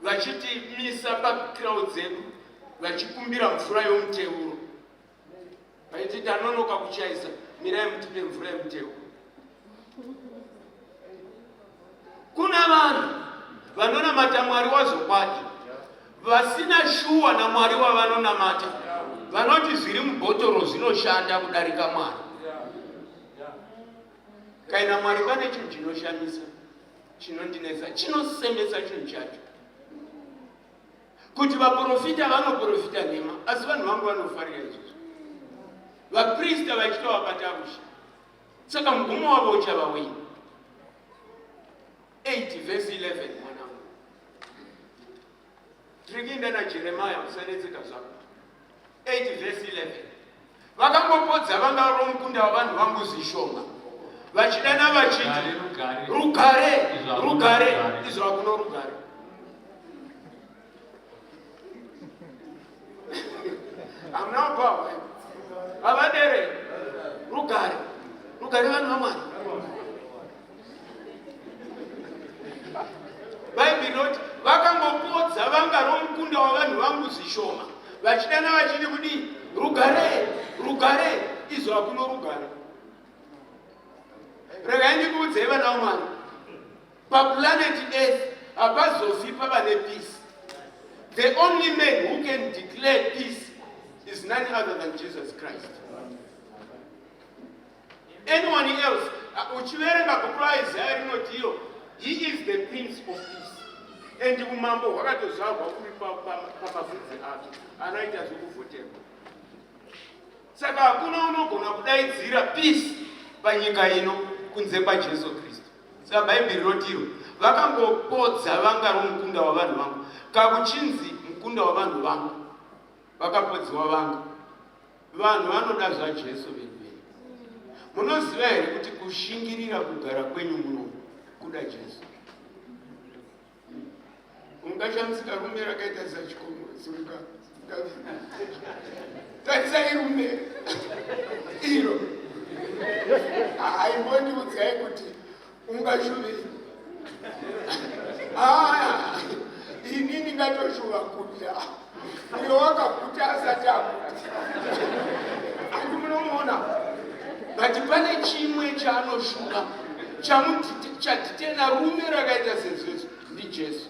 vachitimisa pacrowd dzedu vachikumbira mvura yomuteuro, vaiti tanonoka kuchaisa, mirai mutipe mvura yemuteuro." Kuna vanhu vanonamata Mwari wazvokwadi vasina shuwa naMwari wavanonamata, vanoti zviri mubhotoro zvinoshanda kudarika Mwari. Kaina Mwari, pane chinhu chinoshamisa chinondinetsa, chinosemesa chinhu chacho, kuti vaprofita vanoprofita nhema, asi vanhu vangu vanofarira izvozvo, vaprista vachitovabata ushe. Saka mugumo wavo uchava wei? 8 vhesi 11. Mwanangu, tiri kuenda naJeremaya, usanetseka zvako. 8 vhesi 11: vakangopodza vanga romukunda wavanhu vangu zvishoma, vachidana vachiti, "Rugare, rugare, izvo hakuna rugare," rugare. Izvo hakuno rugare. Hamuna kupawa havadere rugare, rugare, vanhu vaMwari. Bhaibheri rinoti vakangopodza vanga romukunda wavanhu vangu zvishoma, vachidana vachiti kudii? "Rugare, rugare," izvo hakuno rugare. Regai ndikuudzei, vana vamwari, paplanet Earth hapazofi pava nepeace. The only man who can declare peace is none other than Jesus Christ. Anyone else, uchiverenga bhuku raIsaya rinoti iyo he is the Prince of Peace, and umambo hwakatozvarwa kuri pamafudzi ake, anoita zvekuvhoterwa. Saka hakuna unogona kudaidzira peace panyika ino kunze kwaJesu Kristu. Saka Bhaibheri rotiro vakangopodza vanga romukunda wavanhu vangu, kakuchinzi mukunda wavanhu vangu, vakapodziwa vanga. Vanhu vanoda zvaJesu vedu vedu. Munoziva here kuti kushingirira kugara kwenyu muno kuda Jesu? Ungashamisika rume rakaita sachikomo suka, tarisai rume iro. Haimbondiudzai kuti ungashuvei. Aya, ini ndingatoshuva kudya, uyo wakaguta asati aguta. Andi munomuona, but pane chimwe chaanoshuva chaditena rume rakaita sezvezvo ndiJesu.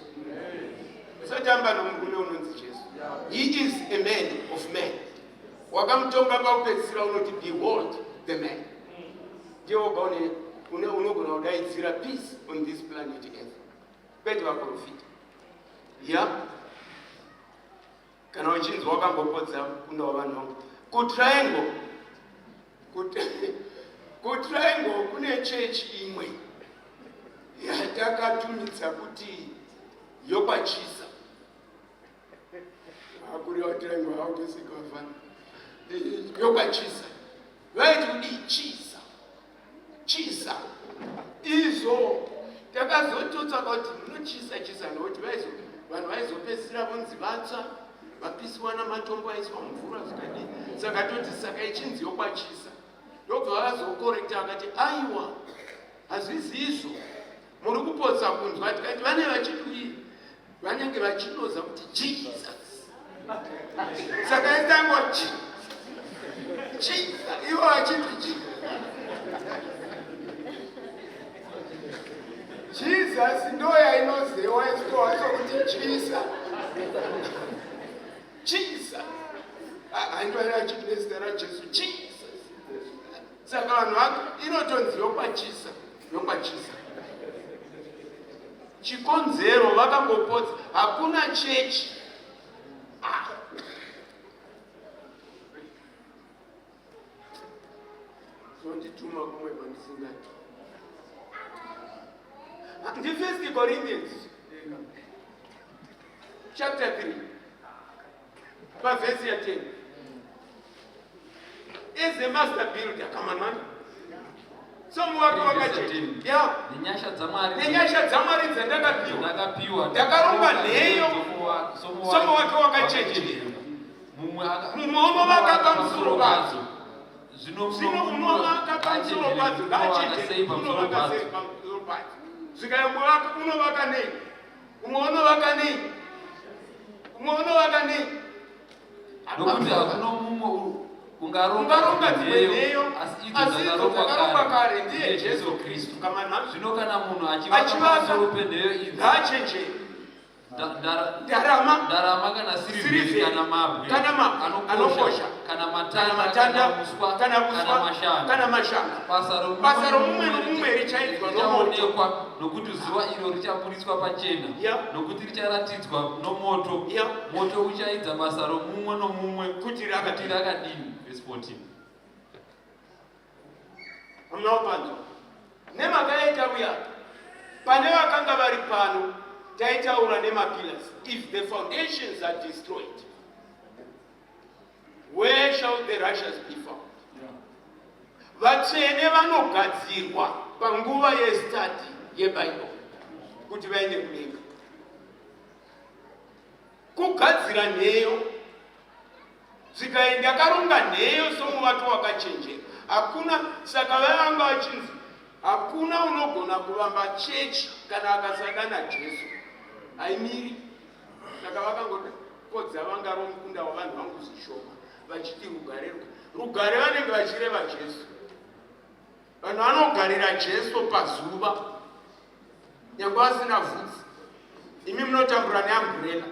Usatamba nomurume unonzi Jesu. He is a man of men. Wakamutonga pakupedzisira unoti, "Behold the man." Ndiye woga unogona kudaidzira peace on this planet Earth, kwete vaprofita. Ya, kana uchinzwa wakambopodza mukunda wavanhu vangu kuTriangle, kuTriangle kune chechi imwe yatakatumidza kuti yokwachisa akuriwa Triangle hautosika vafana yokwachisa. Vaiti kudii? Chisa. Chisa. Izvo takazototsvaka kuti munochisa chisa nokuti vaizo vanhu vaizopedzisira vonzi vatsva vapisiwa namatombo aiswa mvura zvikadii. Saka toti saka ichinzi yokwachisa. Ndobva vazokorekta vakati aiwa hazvisi izvo muri kupotsa kunzwa tikati vane vachiti vanenge vachinoza kuti Jesus. Saka itango chi chi ivo vachiti chi Jesus ndo yainozewa isitowa sokuti chisa chisa haindoera achiti nezita raJesu Jesus. Saka vanhu vake inotonzi yokwachisa yokwachisa Chikonzero vakangopotsa hakuna chechi. Ah. Zondituma kumwe kwandisingati. Ndi First Corinthians chapter 3 pavhesi ya 10. As a master builder, come on man. Somuwaki wakachena. Yeah. Nenyasha dzaMwari. Nenyasha dzaMwari dzandakapiwa. Ndakapiwa. Ndakaronga nheyo. Somuwaki wakachenjera. Mumwe Mumwe unovaka pamusoro padzo. Zvino Zvino unovaka pamusoro padzo. Ngaachenjere Ngaachenjere. Unovaka sei pamusoro padzo. Zvikayamuvaka unovaka nei? Umwe unovaka nei? Umwe unovaka nei? Nokuti hakuno mumwe ungaronga Ungaronga dzimwe nheyo, asi idzo asi idzo dzakarongwa dzakarongwa kare kare ndiye Jesu Kristu. Kamana Zvino kana munhu achivaka Achivaka, pamusoro penheyo idzi, ngaachenjere. Ndarama, ndarama kana sirivheri sirivheri, kana mabwe kana mabwe anokosha, kana kana matanda, matanda, kana uswa, kana uswa, kana mashanga. kana mashanga. Basa romumwe Basa romumwe nomumwe richaidzwa nomoto. richaonekwa, nokuti zuva iro richaburitswa pachena, Yeah. nokuti richaratidzwa nomoto. Yeah. Moto uchaidza basa romumwe nomumwe Kuti rakadini. kuti rakadini. Verse 14. Hamuna kupanzwa. Nemhaka yaitauya pane vakanga vari pano taitaura nemapillars. If the foundations are destroyed, where shall the righteous be found? Vatsvene vanogadzirwa panguva yestudy yeBible kuti vaende kudenga. Kugadzira nheyo zvikaenda akaronga nheyo somuvato wakachenjera. Hakuna saka vanga vachinzi hakuna unogona kuvamba chechi kana akasangana Jesu. Haimiri. Saka vakangopodza vanga romukunda wavanhu vangu zvishoma vachiti rugare rugare vanenge vachireva Jesu. Vanhu vanogarira Jesu pazuva nyange vasina vhudzi. Imi munotambura neamburela,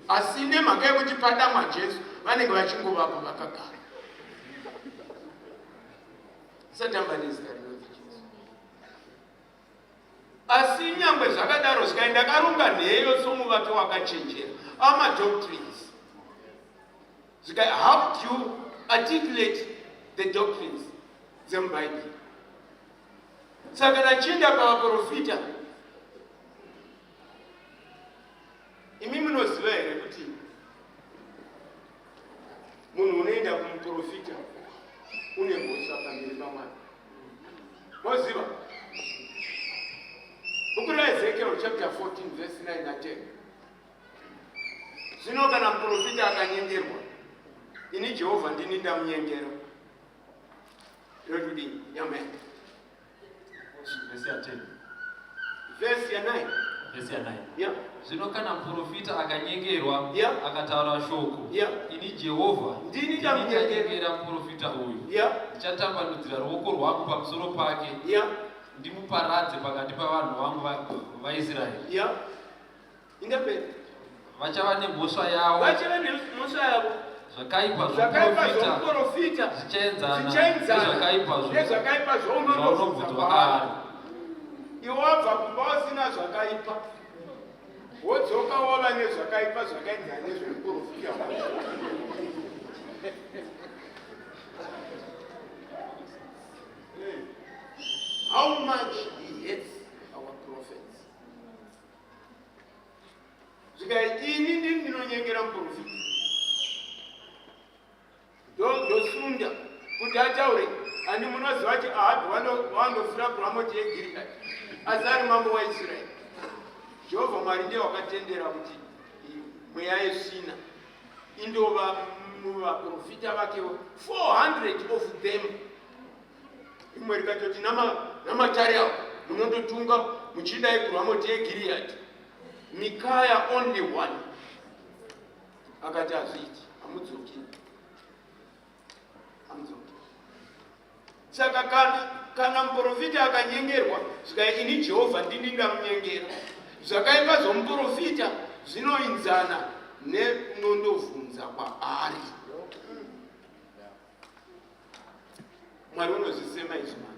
asi nemhaka yekuti padamwa Jesu vanenge vachingovapo vakagara. Usatamba nezita rinonzi Jesu. Asi nyangwe zvakadaro zvikai ndakaronga nheyo somuvato wakachenjera. Ama doctrines. Zvikai, how do you articulate the doctrines dzemuBhaibheri? Saka ndachienda pavaprofita, imi munoziva here kuti munhu unoenda kumuprofita une mhosva pamberi paMwari? Moziva? Bhuku raEzekiel chapter 14 verse 9 na 10. Zvino kana muprofita akanyengerwa, ini Jehovha ndini ndamunyengera. Inoti nyama yake. Verse ya 10. Verse ya 9. Verse ya 9. Yeah. Zvino kana muprofita akanyengerwa, Yeah. akataura shoko, Yeah. ini Jehovha Ndini ndamunyengera. ndanyengera muprofita uyu, Yeah. ndichatambanudzira ruoko rwangu pamusoro pake, Yeah. ndimuparadze pakati pavanhu vangu vaIsraeri. Yeah. Ingapera. Vachava nemhosva yavo, Vachava nemhosva yavo. zvakaipa Zvakaipa zvomuprofita zvomuprofita zvichaenzana zvichaenzana nezvakaipa nezvakaipa zvaunonobvunza zvaunobvunzwa kwaari. kwaari. Iwe wabva kumba usina zvakaipa, wodzoka wava nezvakaipa zvakaenzana nezvemuprofita wacho. How much he hates our prophets. Zvikai ini ndini ndinonyengera muprofita. Ndosunda kuti ataure. Handi munoziva kuti Ahabhi wandofira kuRamoti yeGiriyadhi, asi ari mambo waIsraeri. Jehovha Mwari ndiye wakatendera kuti mweya yesvina indova muvaprofita vakewo 400 of them. Imwe rikatoti namatare awo munondotunga muchidai kuRamoti yeGiriyadhi. Mikaya only one akati hazviiti, hamudzoki, hamudzoki. Saka kana muprofita akanyengerwa zvikai, ini Jehovha ndini ndamunyengera. Zvakaipa zvomuprofita zvinoinzana neunondovhunza kwaari. Mwari unozvisema izvi mani.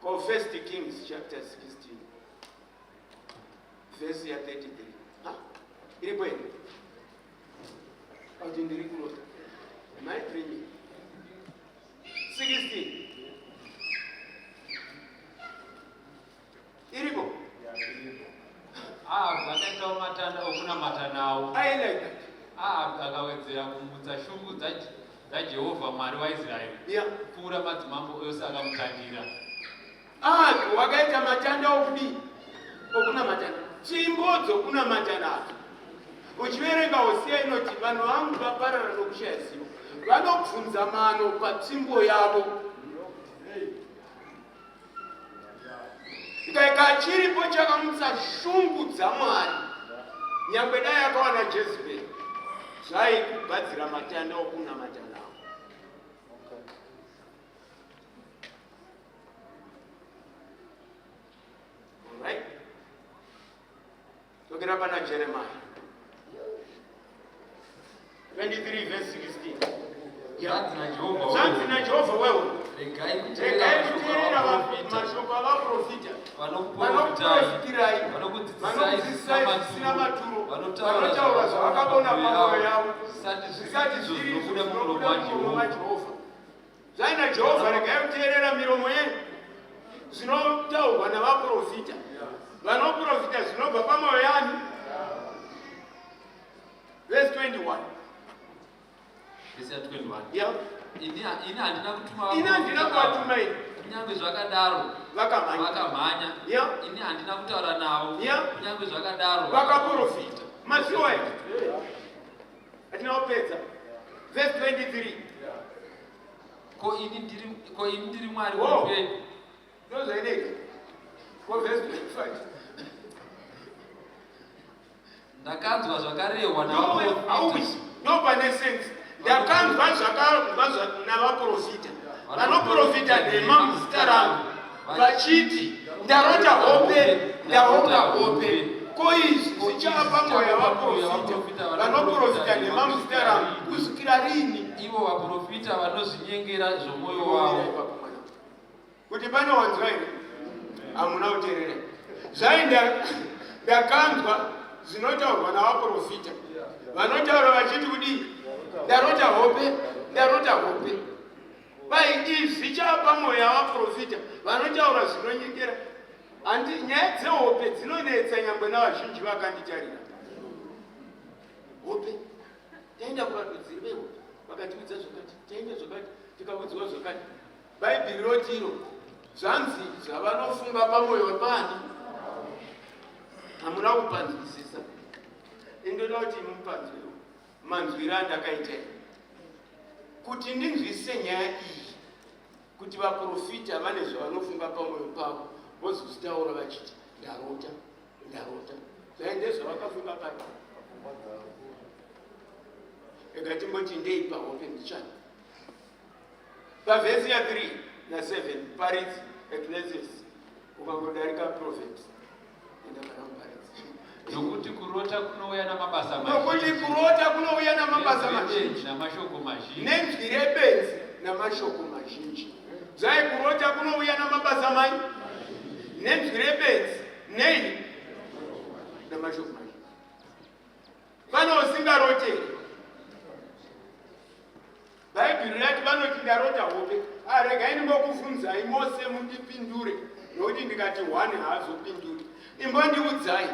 Ko First Kings chapter 16 verse ya 33. Ha? Iripo here? Kuti ndiri kurota. Am I dreaming? 16. Iripo? Ahabhu akaitawo matanda okunamata nawo. I like that. Ahabhu akawedzera kumutsa shungu dzaJehovha Mwari waIsraeri kupfuura madzimambo ose akamutangira. Ahabhi wakaita matanda okudii? Okunamata. Tsvimbo dzokunamata nadzo. Uchiverenga Hosea inoti vanhu vangu vaparara nokushaya zivo. Vanobvunza mano patsvimbo yavo. Ikaika chiripo chakamutsa shungu dzaMwari. Nyangwe dai akawana Jezeberi, zvaikugadzira matanda okunamata nawo. Alright. Tokera pana Jeremiah 23 verse 16. Zvanzi naJehovha Zvanzi naJehovha wewe. Regai Regai kuteerera mashoko avaprofita vanokuprofitirai, vanokudzidzisai zvisina maturo, vanotaura vanotaura zvavakabona pamwoyo yavo, zvisati zvisati zviri zviri zvinobuda zvinobuda mumuromo mumuromo waJehovha. waJehovha. Zvanzi naJehovha, regai kuteerera miromo yenyu zvinotaurwa navaprofita vanoprofita zvinobva pamwoyo yanyu. Verse 21. Verse ya 21. Yeah. Ini handina kutuma Ini handina kuvatuma ini. Kunyange zvakadaro Vakamhanya. vakamhanya. Ini handina kutaura navo. Kunyange zvakadaro Vakaprofita. Maziwa here? Hatina kupedza. Verse 23. Ko ini ndiri Mwari Oh. wepenyu? Ndozvaineka. Ko verse 25. Ndakanzwa zvakarehwa No, navaprofita. ausi. No pane sense. Ndakanzwa zvakarehwa navaprofita. Vanoprofita nhema muzita rangu. Vachiti ndarota hope, ndarota hope. Ko izvi zvichava mwoyo wavaprofita vanoprofita nhema muzita rangu kusvikira rini? Ivo vaprofita vanozvinyengera zvomwoyo wavo. Kuti pane wanzwa here? Hamuna kuteerera. Zvai ndakanzwa zvinotaurwa navaprofita vanotaura vachiti kudii? Ndarota hope, ndarota hope. Vai izvi zvichapa mwoyo wavaprofita vanotaura zvinonyengera. Handi nyaya dzehope dzinonetsa nyangwe navazhinji vakanditarira. Hope, taenda kuvadudziri vehope vakatiudza zvakati, taenda zvakati, tikaudziwa zvakati. Bhaibheri rotiro zvanzi zvavanofunga pamwoyo pani hamuna kupanzwisisa. Indoda kuti mupanzwewo manzwiro andakaita ini. Kuti ndinzwisise nyaya iyi, kuti vaprofita vane zvavanofunga pamwoyo pavo vozozvitaura vachiti ndarota, ndarota. Zvaende zvavakafunga pai. Ega timboti ndei pahope ndichani. Pavhesi ya 3 na 7 Paridzi, Ecclesiastes, ukangodarika Proverbs, enda pana Muparidzi. Nokuti kurota kunouya namabasa Nokuti mazhinji, kurota kunouya namabasa nenzwi rebenzi mazhinji, namashoko mazhinji. Nenzwi rebenzi namashoko mazhinji. Zvai kurota kunouya namabasa mai, nenzwi rebenzi nei namashoko mazhinji. Pane usingaroteri. Bhaibheri rati vanoti ndarota hope. Ah, regai ndimbokubvunzai mose mundipindure, nokuti ndikati one haazopinduri. Imbondiudzai,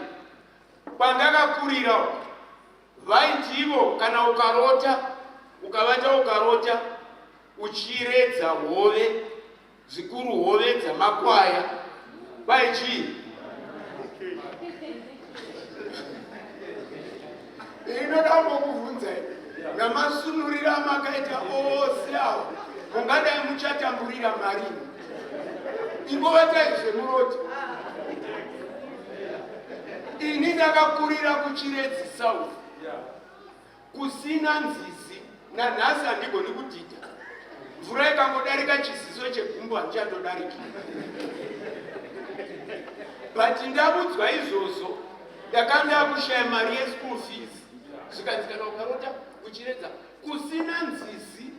kwandakakurira uko, vaiti ivo kana ukarota Ukavata ukarota uchiredza hove, zvikuru hove dzamakwaya, kwai chii? Inoda kumbokuvhunzai namasunuriro amakaita ose awo, mungadai muchatamburira marini? Ingovatai zvemuroti. Ini ndakakurira kuChiredzi South kusina nzizi, nanhasi handigoni kudhidha. Mvura ikangodarika chiziso chegumbo handichatodariki. But ndavudzwa izvozvo, ndakanga ndakushaya mari yeschool fees. Zvikanzi kana ukarota uchiredza kusina nzizi,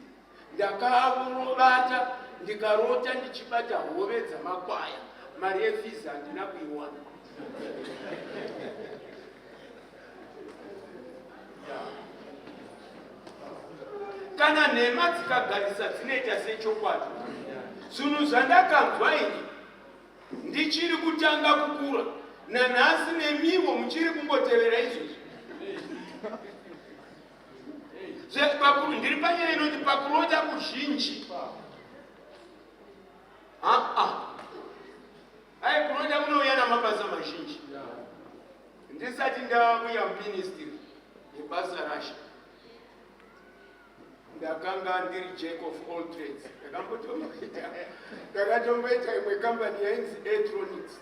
ndakavata ndikarota ndichibata hove dzamakwaya, mari yefees handina kuiwana. Kana nhema dzikagarisa dzinoita sechokwadi. Zvinhu zvandakanzwa ini ndichiri kutanga kukura, nanhasi nemiwo muchiri kungotevera izvozvo. Ndiri panyaya inoti pakurota kuzhinji. Aa, ai, kurota kunouya namabasa mazhinji. Ndisati ndauya muministry yebasa rashe, ndakanga ndiri jack of all trades. Ndakatomboita imwe kambani yainzi Atronics.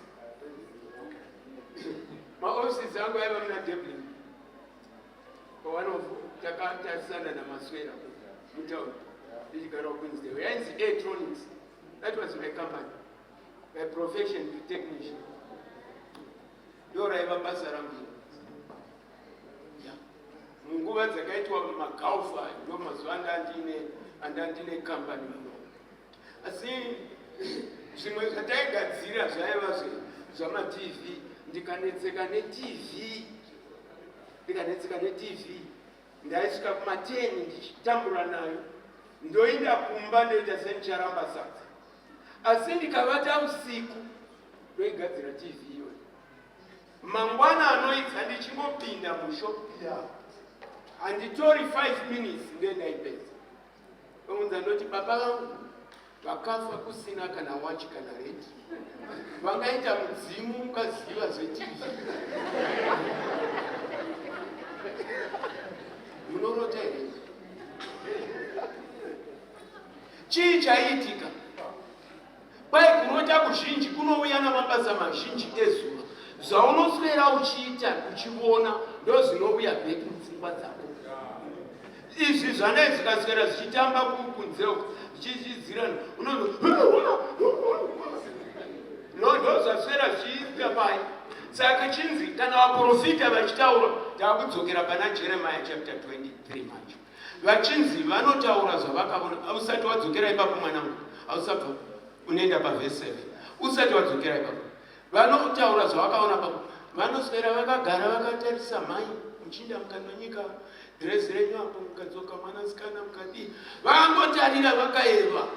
Maofisi angu aiva muna Dublin, one of takatarisana naMaswera mutown, ndichigara kuQueensdale. Yainzi Atronics. That was my company. By profession technician, ndo raiva basa rangu. Munguva dzakaitwa magaufa, ndo mazuva andandine kambani muno. Asi zvimwe zvataigadzira zvaiva zvamaTV. Ndikanetseka neTV, ndikanetseka neTV, ndaisvika kuma10 ndichitambura nayo. Ndoenda kumba, ndoita sendicharamba sadza, asi ndikavata usiku ndoigadzira TV iyoyo. Mangwana anoidza, ndichingopinda mushop, handitori 5 minutes ndendaipedza. Ounza, ndoti baba vangu vakafa kusina kana wachi kana redi, vangaita mudzimu ukaziva zveTV. Munorota here? Chii chaiitika? Kwai kurota kuzhinji kunouya namabasa mazhinji ezuva. Zvaunoswera uchiita, uchiona, ndo zvinouya back mupfungwa dzako. Izvi zvanai zvikaswera zvichitamba kunze uko, zvichichidzirana, no, ndo zvaswera zvichiita pai. Saka chinzi kana vaprofita vachitaura, taakudzokera pana Jeremiah chapter 23 manje, vachinzi vanotaura zvavakaona. Usati wadzokera ipapo, mwanangu, ausabva unoenda pavhesi 7. Usati wadzokera ipapo, vanotaura zvavakaona papo. Vanoswera vakagara vakatarisa mhai, muchinda mukanonyika dhirezi renyu apo, mukadzoka mwanasikana mukadii, vangotarira vakaeva,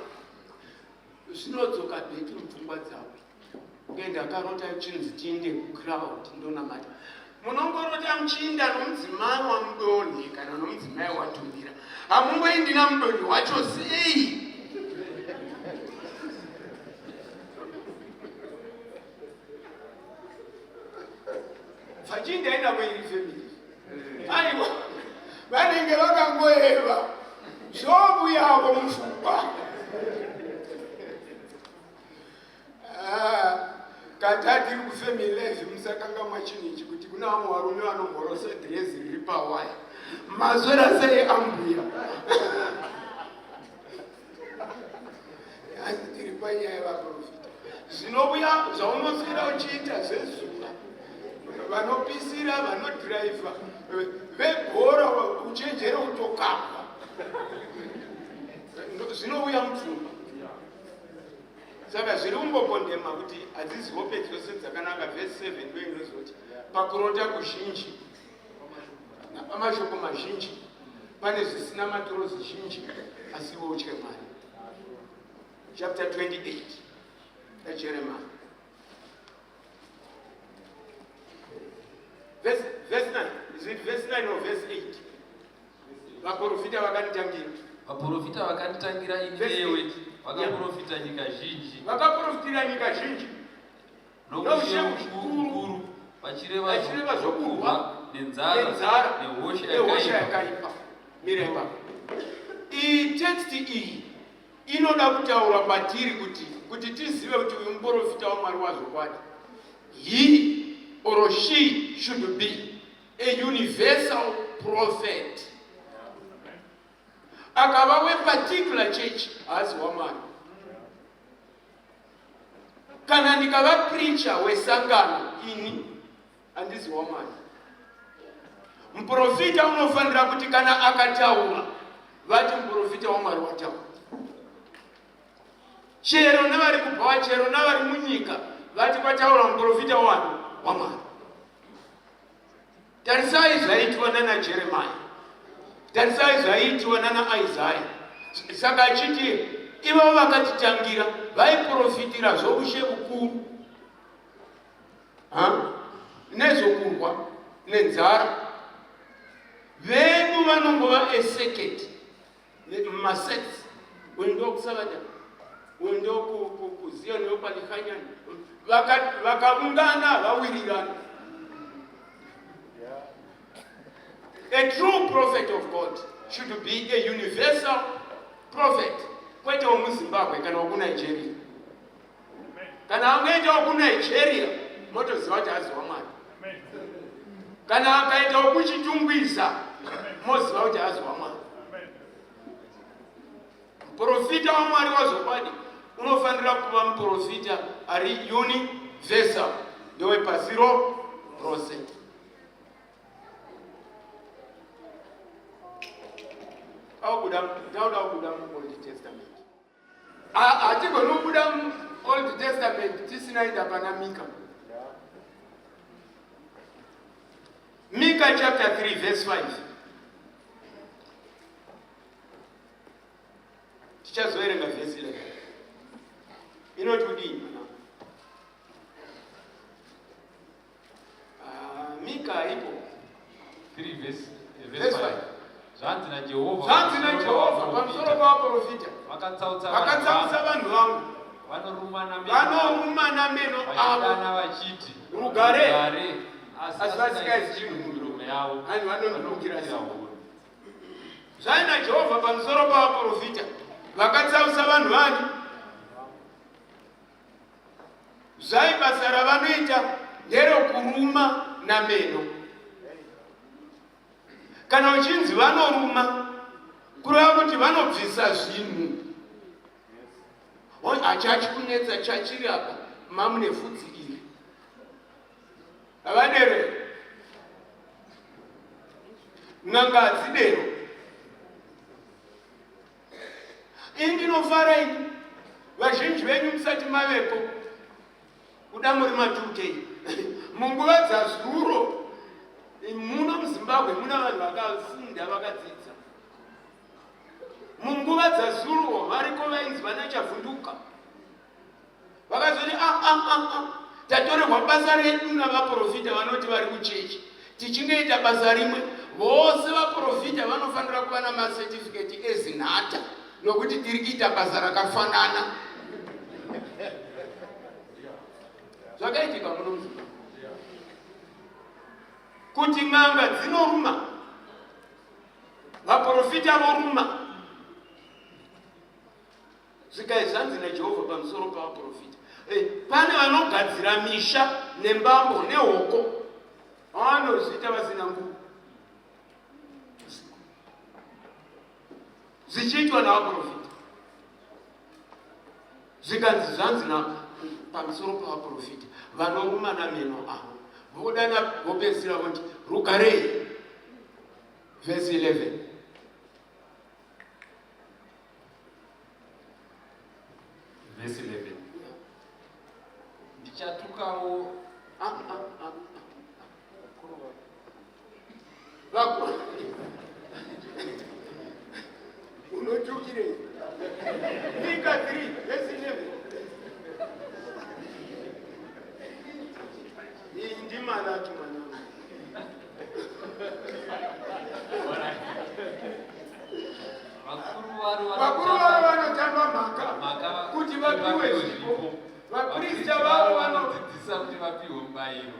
zvinodzoka back mupfungwa dzavo. Nge ndakarota chinzi tiinde kucrowd ndonamata. Munongorota muchiinda nomudzimai wamudonhi kana nomudzimai watumira, hamungoindi namudonhi wacho sei? Vachiindaenda kuiri family, aiwa, vanenge vakangoeva, zvovuyavo mupfungwa. Ah, kata tiri kufamily life, musakangamwa chinhu ichi, kuti kuna vamwe varume vanomhorosa dhirezi riri pawaya. Maswera sei ambuya? Asi tiri panyaya yevaprofita. Zvinovuya zvaunoswera uchiita zvezuva, vanopisira, vanodhiraivha, vebhora, uchenjere kutokapwa, zvinouya mupfungwa. Saka zviri kumbokondema kuti hadzisi hope dzose dzakanaka. Vhesi 7 ndo inozoti pakurota kuzhinji napamashoko mazhinji pane zvisina maturo zvizhinji, asi iwe utye Mwari. Chapter 28 yaJeremiah, verse 9. Is it verse 9 or verse 8? Vaprofita vakanditangira. Vaprofita vakanditangira ini Verse newe 8. vakaprofita nyika zhinji Vakaprofitira nyika zhinji noushe noushe hukuru vachireva vachireva zvokurwa nenzara nenzara nehosha nehosha yakaipa. yakaipa. Mira ipapo. Iyi teksti iyi inoda kutaura kwatiri kuti kuti tizive kuti uyu muprofita waMwari wazvokwadi. He or she should be a universal prophet. Akava weparticular church haasi waMwari. Kana ndikava preacher wesangano ini handizi waMwari. Muprofita unofanira kuti kana akataura vati muprofita waMwari wataura. Chero nevari kubhawa, chero navari munyika vati kwataura muprofita wani waMwari. Tarisai zvaiitwa nana Jeremiah. Tarisai zvaiitwa nana Isaiah. Saka achiti ivavo vakatitangira vaiprofitira zvoushe vukuru nezvokurwa nenzara. Vedu vanongova eseketi masets uyu ndokusavada uyu ndokuzion yokwalihanyani vakaungana vawirirana. A true prophet of God should be a universal prophet, kwete womuZimbabwe kana wokuNigeria. Kana angaita wokuNigeria motoziva kuti aziva Mwari. Kana akaita wokuChitungwiza moziva kuti aziva Mwari. Muprofita waMwari wazvokwadi unofanira kuva muprofita ari universal, ndewepasi rose. Tauda kubuda muOld Testament. Hatigoni kubuda muOld Testament tisina ida pana Mika. Mika chapter 3 verse 5. Tichazoverenga vhesi 11. Inoti kudii? Ah, Mika ipo. 3 verse Verse verse 5. 5. Zvanzi naJehovha Zvanzi naJehovha pamusoro pavaprofita vakatsausa vakatsausa vanhu vanhu vangu, vanoruma nameno vanoruma nameno avo, vachidana vachiti Rugare. asi Asi vasingaisi vasingaisi chinhu mumiromo yavo, Vanhu vanondinukira vanondinukira simba. hondo. Zvanzi naJehovha pamusoro pavaprofita vakatsausa vanhu vani. Zvai basa ravanoita nderokuruma nameno. Kana uchinzi vanoruma, kureva kuti vanobvisa zvinhu. Hachachi kunetsa chachiri apa, mamune fudzi iri. Havadero. N'anga hadzidero. Ini ndinofara ini. Vazhinji venyu musati mavepo. Kuda muri ma2K. Munguva dzazuro muno muZimbabwe muna vanhu vakafunda vakadzidza. Munguva dzazuro variko vainzi vanachavhunduka. Vakazoti ah, ah, ah, ah. Tatorerwa basa redu navaprofita vanoti vari kuchechi. Tichingoita basa rimwe, vose vaprofita vanofanira kuva namasertifiketi ezinhata nokuti tiri kuita basa rakafanana. Zvakaitika muno muZimbabwe kuti n'anga dzinoruma, vaprofita voruma. Zvikai zvanzi naJehovha pamusoro pavaprofita. Pane vanogadzira misha nembambo nehoko, vanozviita vasina nguvo, zvichiitwa navaprofita. Zvikanzi zvanzi na pamusoro pavaprofita vanoruma nameno avo, vodana vopedzisira voti rugarei. Verse 11. Verse 11. Ndichatukawo Ah, ah, ah. Vakuru. Unotukirei? Mika 3 verse 11. Iyi ndimana ati mwanangu. vapihwe mubayiro.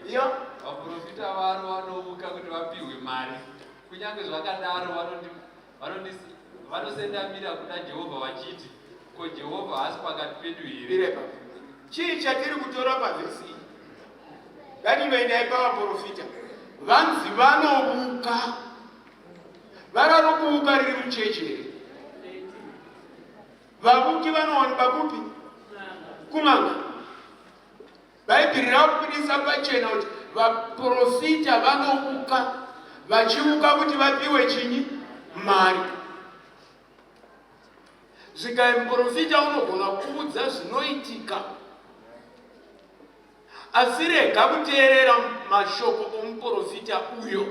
Vaprofita varo vanovuka kuti vapihwe mari. Kunyange zvakadaro vanosendamira kuna Jehovha vachiti, Ko Jehovha haasi pakati pedu here? Irepa. Chii chatiri kutora pavhesi iyi? Ngatingoendai pavaprofita. Vanzi vanovuka. Vara rokuvuka riri muchechi here? Vavuki vanowanikwa kupi? Kun'anga. Bhaibheri rakubudisa pachena kuti vaprofita vanovuka vachivuka kuti vapiwe chinyi? Mari. Zvikai muprofita unogona kuudza zvinoitika asi rega kuteerera mashoko omuprofita uyo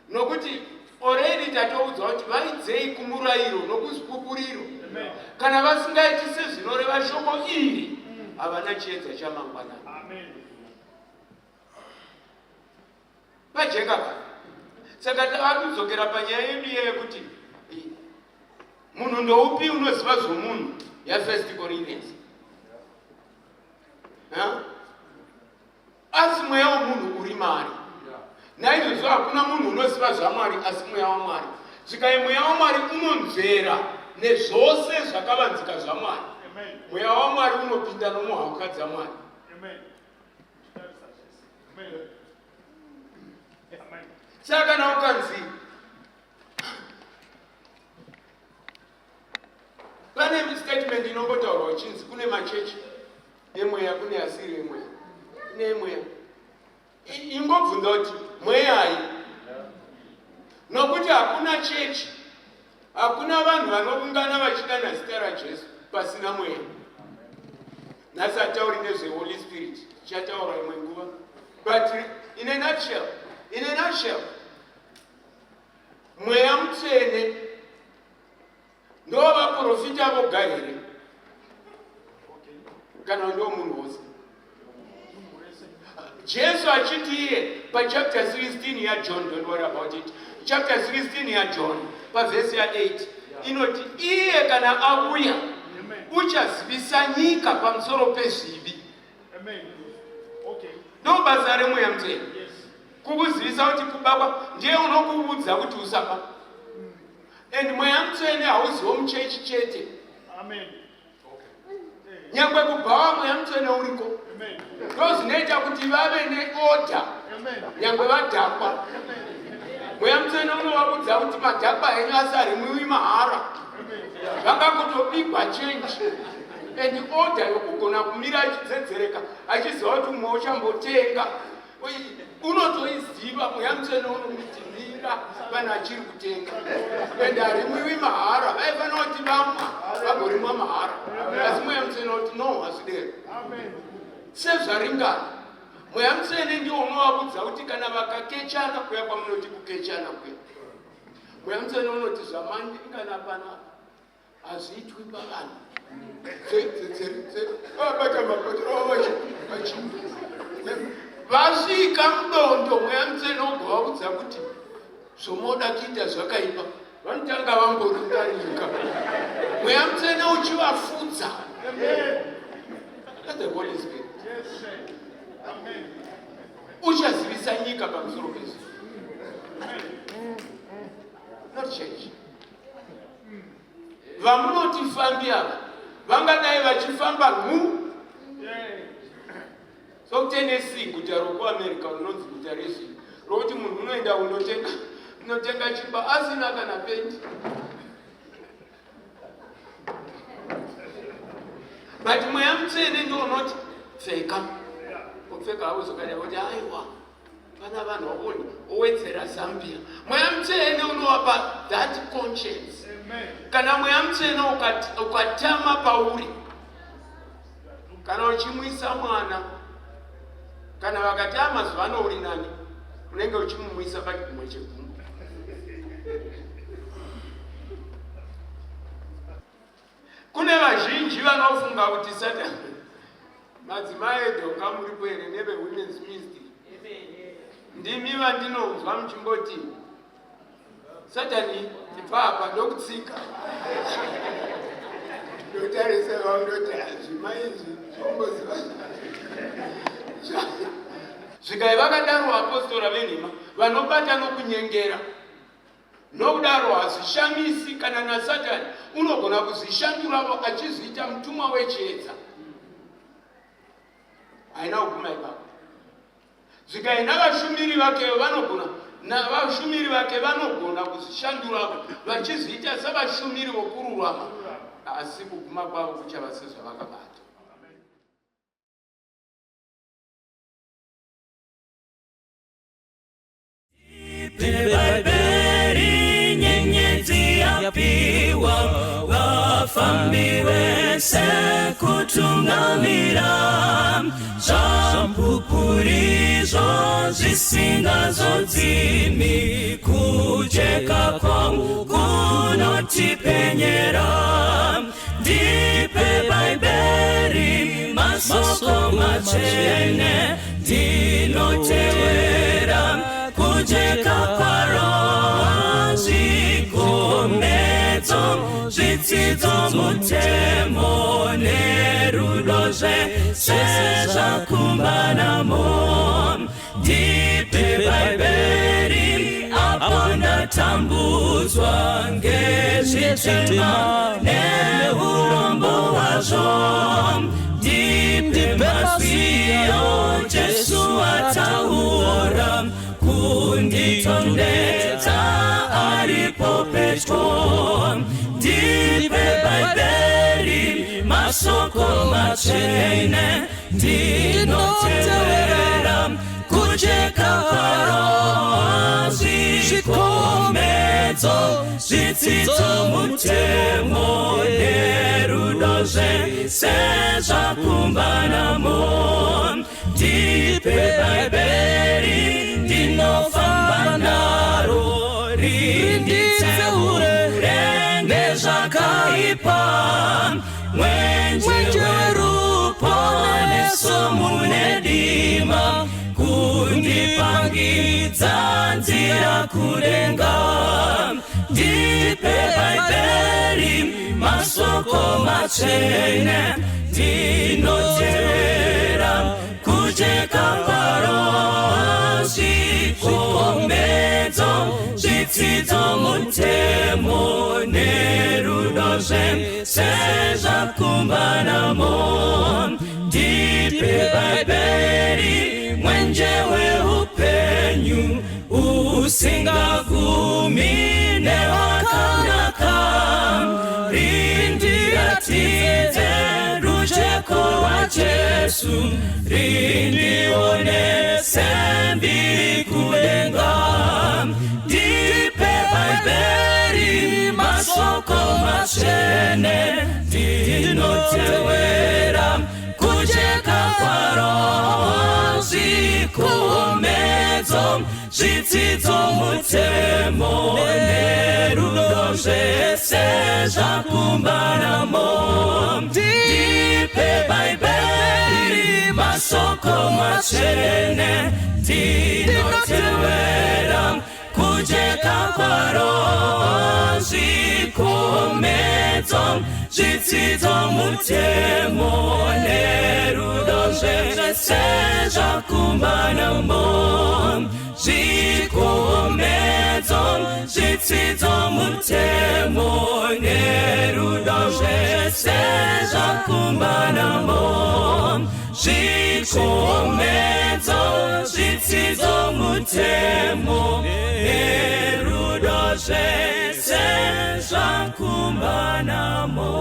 nokuti already tatoudzwa kuti vaidzei kumurayiro nokuzipupuriro kana vasingaiti sezvinoreva shoko iri havana chiedza chamangwanani. Pajeka pa saka tava kudzokera panyaya yedu iye yekuti munhu ndoupi unoziva zvomunhu yaFirst Corinthians. Asi mweya womunhu uri mari. Naizvozvo hakuna munhu unoziva zvaMwari asi mweya waMwari. Zvikai mweya waMwari unonzvera nezvose zvakavanzika zvaMwari. Mweya waMwari unopinda nomuhauka dzaMwari. Saka kana ukanzi pane statement inombotaurwa uchinzi kune machechi emweya, kune asiri emweya, kune emweya, ingobvunza kuti mweyai, nokuti hakuna chechi, hakuna vanhu vanoungana vachidana zita raJesu pasina mweya. Nhasi hatauri nezveHoly Spirit, tichataura imwe nguva, but in a nutshell, mweya mutsvene ndo vaprofita voga here kana ndo munhu wose? Jesu achiti iye pachapter 16 yaJohn, don't worry about it, chapter 16 yaJohn pavhesi ya8 inoti iye kana auya uchazivisa nyika pamusoro pezvivi. Ndo basa remweya mutsvene, kukuzivisa kuti kubakwa ndiye unokuudza kuti usaba. And mweya mutsvene hauziwo muchechi chete, nyangwe kubhawa mweya mutsvene uriko. Ndo zvinoita kuti vave neorder nyangwe vadhakwa. Mweya mutsvene unovaudza kuti madhakwa enyu asarimwiwi mahara, vangakutobigwa change and order yokugona kumira achidzedzereka achiziva kuti umwe uchambotenga. Unotoiziva, mweya mutsvene unomuti mira, vanhu achiri kutenga and harimwiwi mahara. Vaifanira kuti vamwa vagorimwa mahara, asi mweya mutsvene kuti no, hazvidero sezvaringana. Mweya mutsvene ndiwo unovaudza kuti kana vakakechana kuya kwamunoti kukechana kuya, mweya mutsvene unoti zvamandingana panapa hazviitwi pavanhu. Vabata mabhotoro vasvika mudondo, mweya mutsvene ugovaudza kuti zvomoda kuita zvakaipa. Vanotanga vamboringaringa, mweya mutsvene uchivafudza. That's the Holy Spirit. Uchazivisa nyika pamusoro pezvo, not church. Vamunoti fambi ava vangadai vachifamba nhu sokuTennessee, guta rokuAmerica rinonzi guta rezvinhu, rokuti munhu unoenda unotenga unotenga chimba asina kana pendi, but mweya mutsvene ndo unoti pfeka, upfeka havo zvakadai, kuti aiwa, pana vanhu vaoni owedzera zambia. Mweya mutsvene unovapa that conscience. Kana mweya mutsvene ukatama pauri, kana uchimwisa mwana, kana vakati amazuva ano uri nani, unenge uchimumwisa pachigumwe chegumbo. Kune vazhinji vanofunga kuti Satani. Madzimai edhoka muripo here nevewomen's ministry? Ndimi vandinonzwa muchimboti Satani ibva apa ndokutsika. Ndotarisa vandoti hazvima izvi zvomboziva. Zvikai vakadaro vaapostora venhema vanobata nokunyengera. Nokudaro hazvishamisi kana naSatani unogona kuzvishanduravo achizviita mutumwa wechiedza. Haina kuguma ipapo. Zvikai navashumiri vake vanogona navashumiri vake vanogona kuzvishanduravo vachizviita savashumiri vokururama, asi kuguma kwavo kuchava sezvavakabata. Bhaibheri nyenyedzi yapiwa vafambi vese kutungamira zvampupurizvo zvisingazodzimi kujeka kwangu kunotipenyera ndipe Bhaibheri masoko matsvene ndinotevera kujeka kwaro zvikomedzo zvitsidzo mutemo nerudo zvese zvakumbanamo ndipe Bhaibheri apo ndatambudzwa ngezvitema neurombo hwazvo ndipe mazwi Jesu ataura kunditondedza aripo pedyo ndipe Bhaibheri masoko matsvene ndinotevera kujeka kwaro zvikomedzo zvitsidzo mutemo nerudo zvese zvakumbanamo ndipe Bhaibheri ndinofamba naro rinditseure nezvakaipa mwenje weruponeso mune dima kundipangidza nzira kudenga ndipe Bhaibheri masoko matsvene ndinotevera kujeka kwaro zvikomedzo zvitsidzo mutemo nerudo zvese zvakumbanamo ndipe Bhaibheri mwenje weupenyu usingagumi newakanaka rindiratidze rujeko rwaJesu rindionese mbiri kudenga ndipe Bhaibheri masoko matsvene ndinotevera kujeka kwaro zvikomedzo zvitsidzo mutemo nerudo zvese zvakumbanamo ndipe Bhaibheri masoko matsvene ndinotevera kujeka kwaro zvikomedzo zvitsidzo mutemo nerudo zvese zvakumbanamo zvikomedzo zvitsidzo mutemo nerudo zvese zvakumbanamo zvikomedzo zvitsidzo mutemo nerudo zvese zvakumbanamo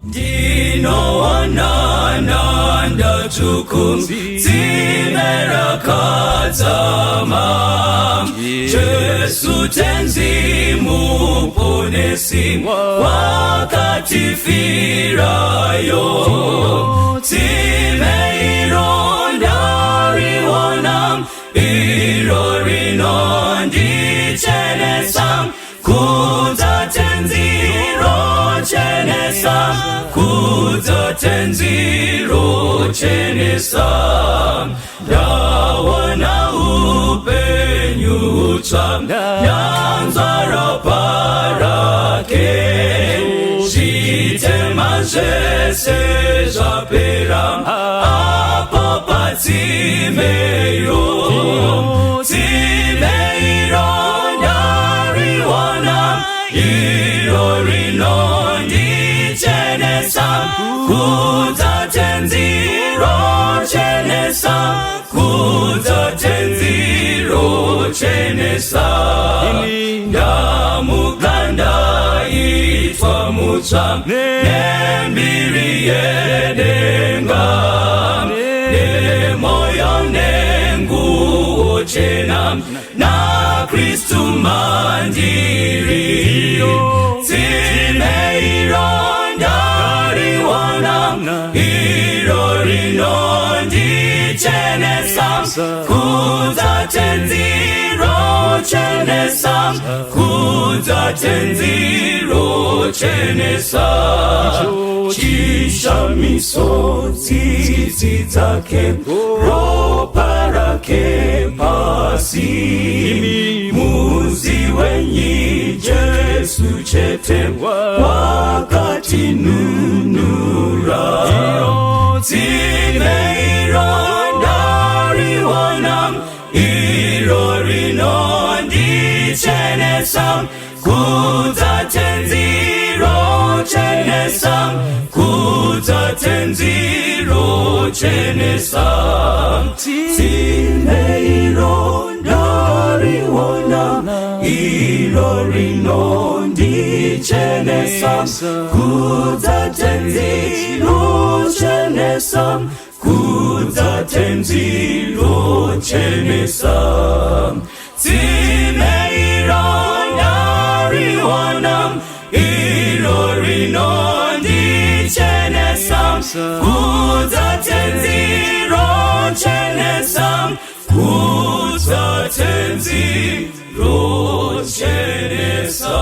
ndinoona ndatsvuku tsime rakadzama Jesu Tenzi muponesi wakatifirayo tsime iro ndariona iro rinondichenesa kudza Tenzi rochenesa kudza Tenzi rochenesa ndaona upenyu hutsva ndanzwa ropa rake zvitema zvese zvapera apo Tsime iro, tsime iro ndariwana, iro rinondichenesa, kudza Tenzi rochenesa, kudza Tenzi rochenesa. Ndamuka ndaitwa mutsva nembiri yedenga, nemoyo nenguo chena, naKristu mandiri. Tsime iro ndariwana, iro rinondichenesa, kudza Tenzi rochenesa, kudza Tenzi rochenesa. Chishamiso tsitsi dzake, ropa rake pasi, muzivenyi Jesu chete wakatinunura. Tsime iro ndariwana, iro rinondichenesa, kudza Tenzi rochenesa, kudza Tenzi rochenesa. Tsime iro ndariwana, iro rinondichenesa, kudza Tenzi rochenesa, kudza Tenzi rochenesa. Tsime iro ndariwana, iro rinondichenesa, kudza Tenzi rochenesa, kudza Tenzi rochenesa.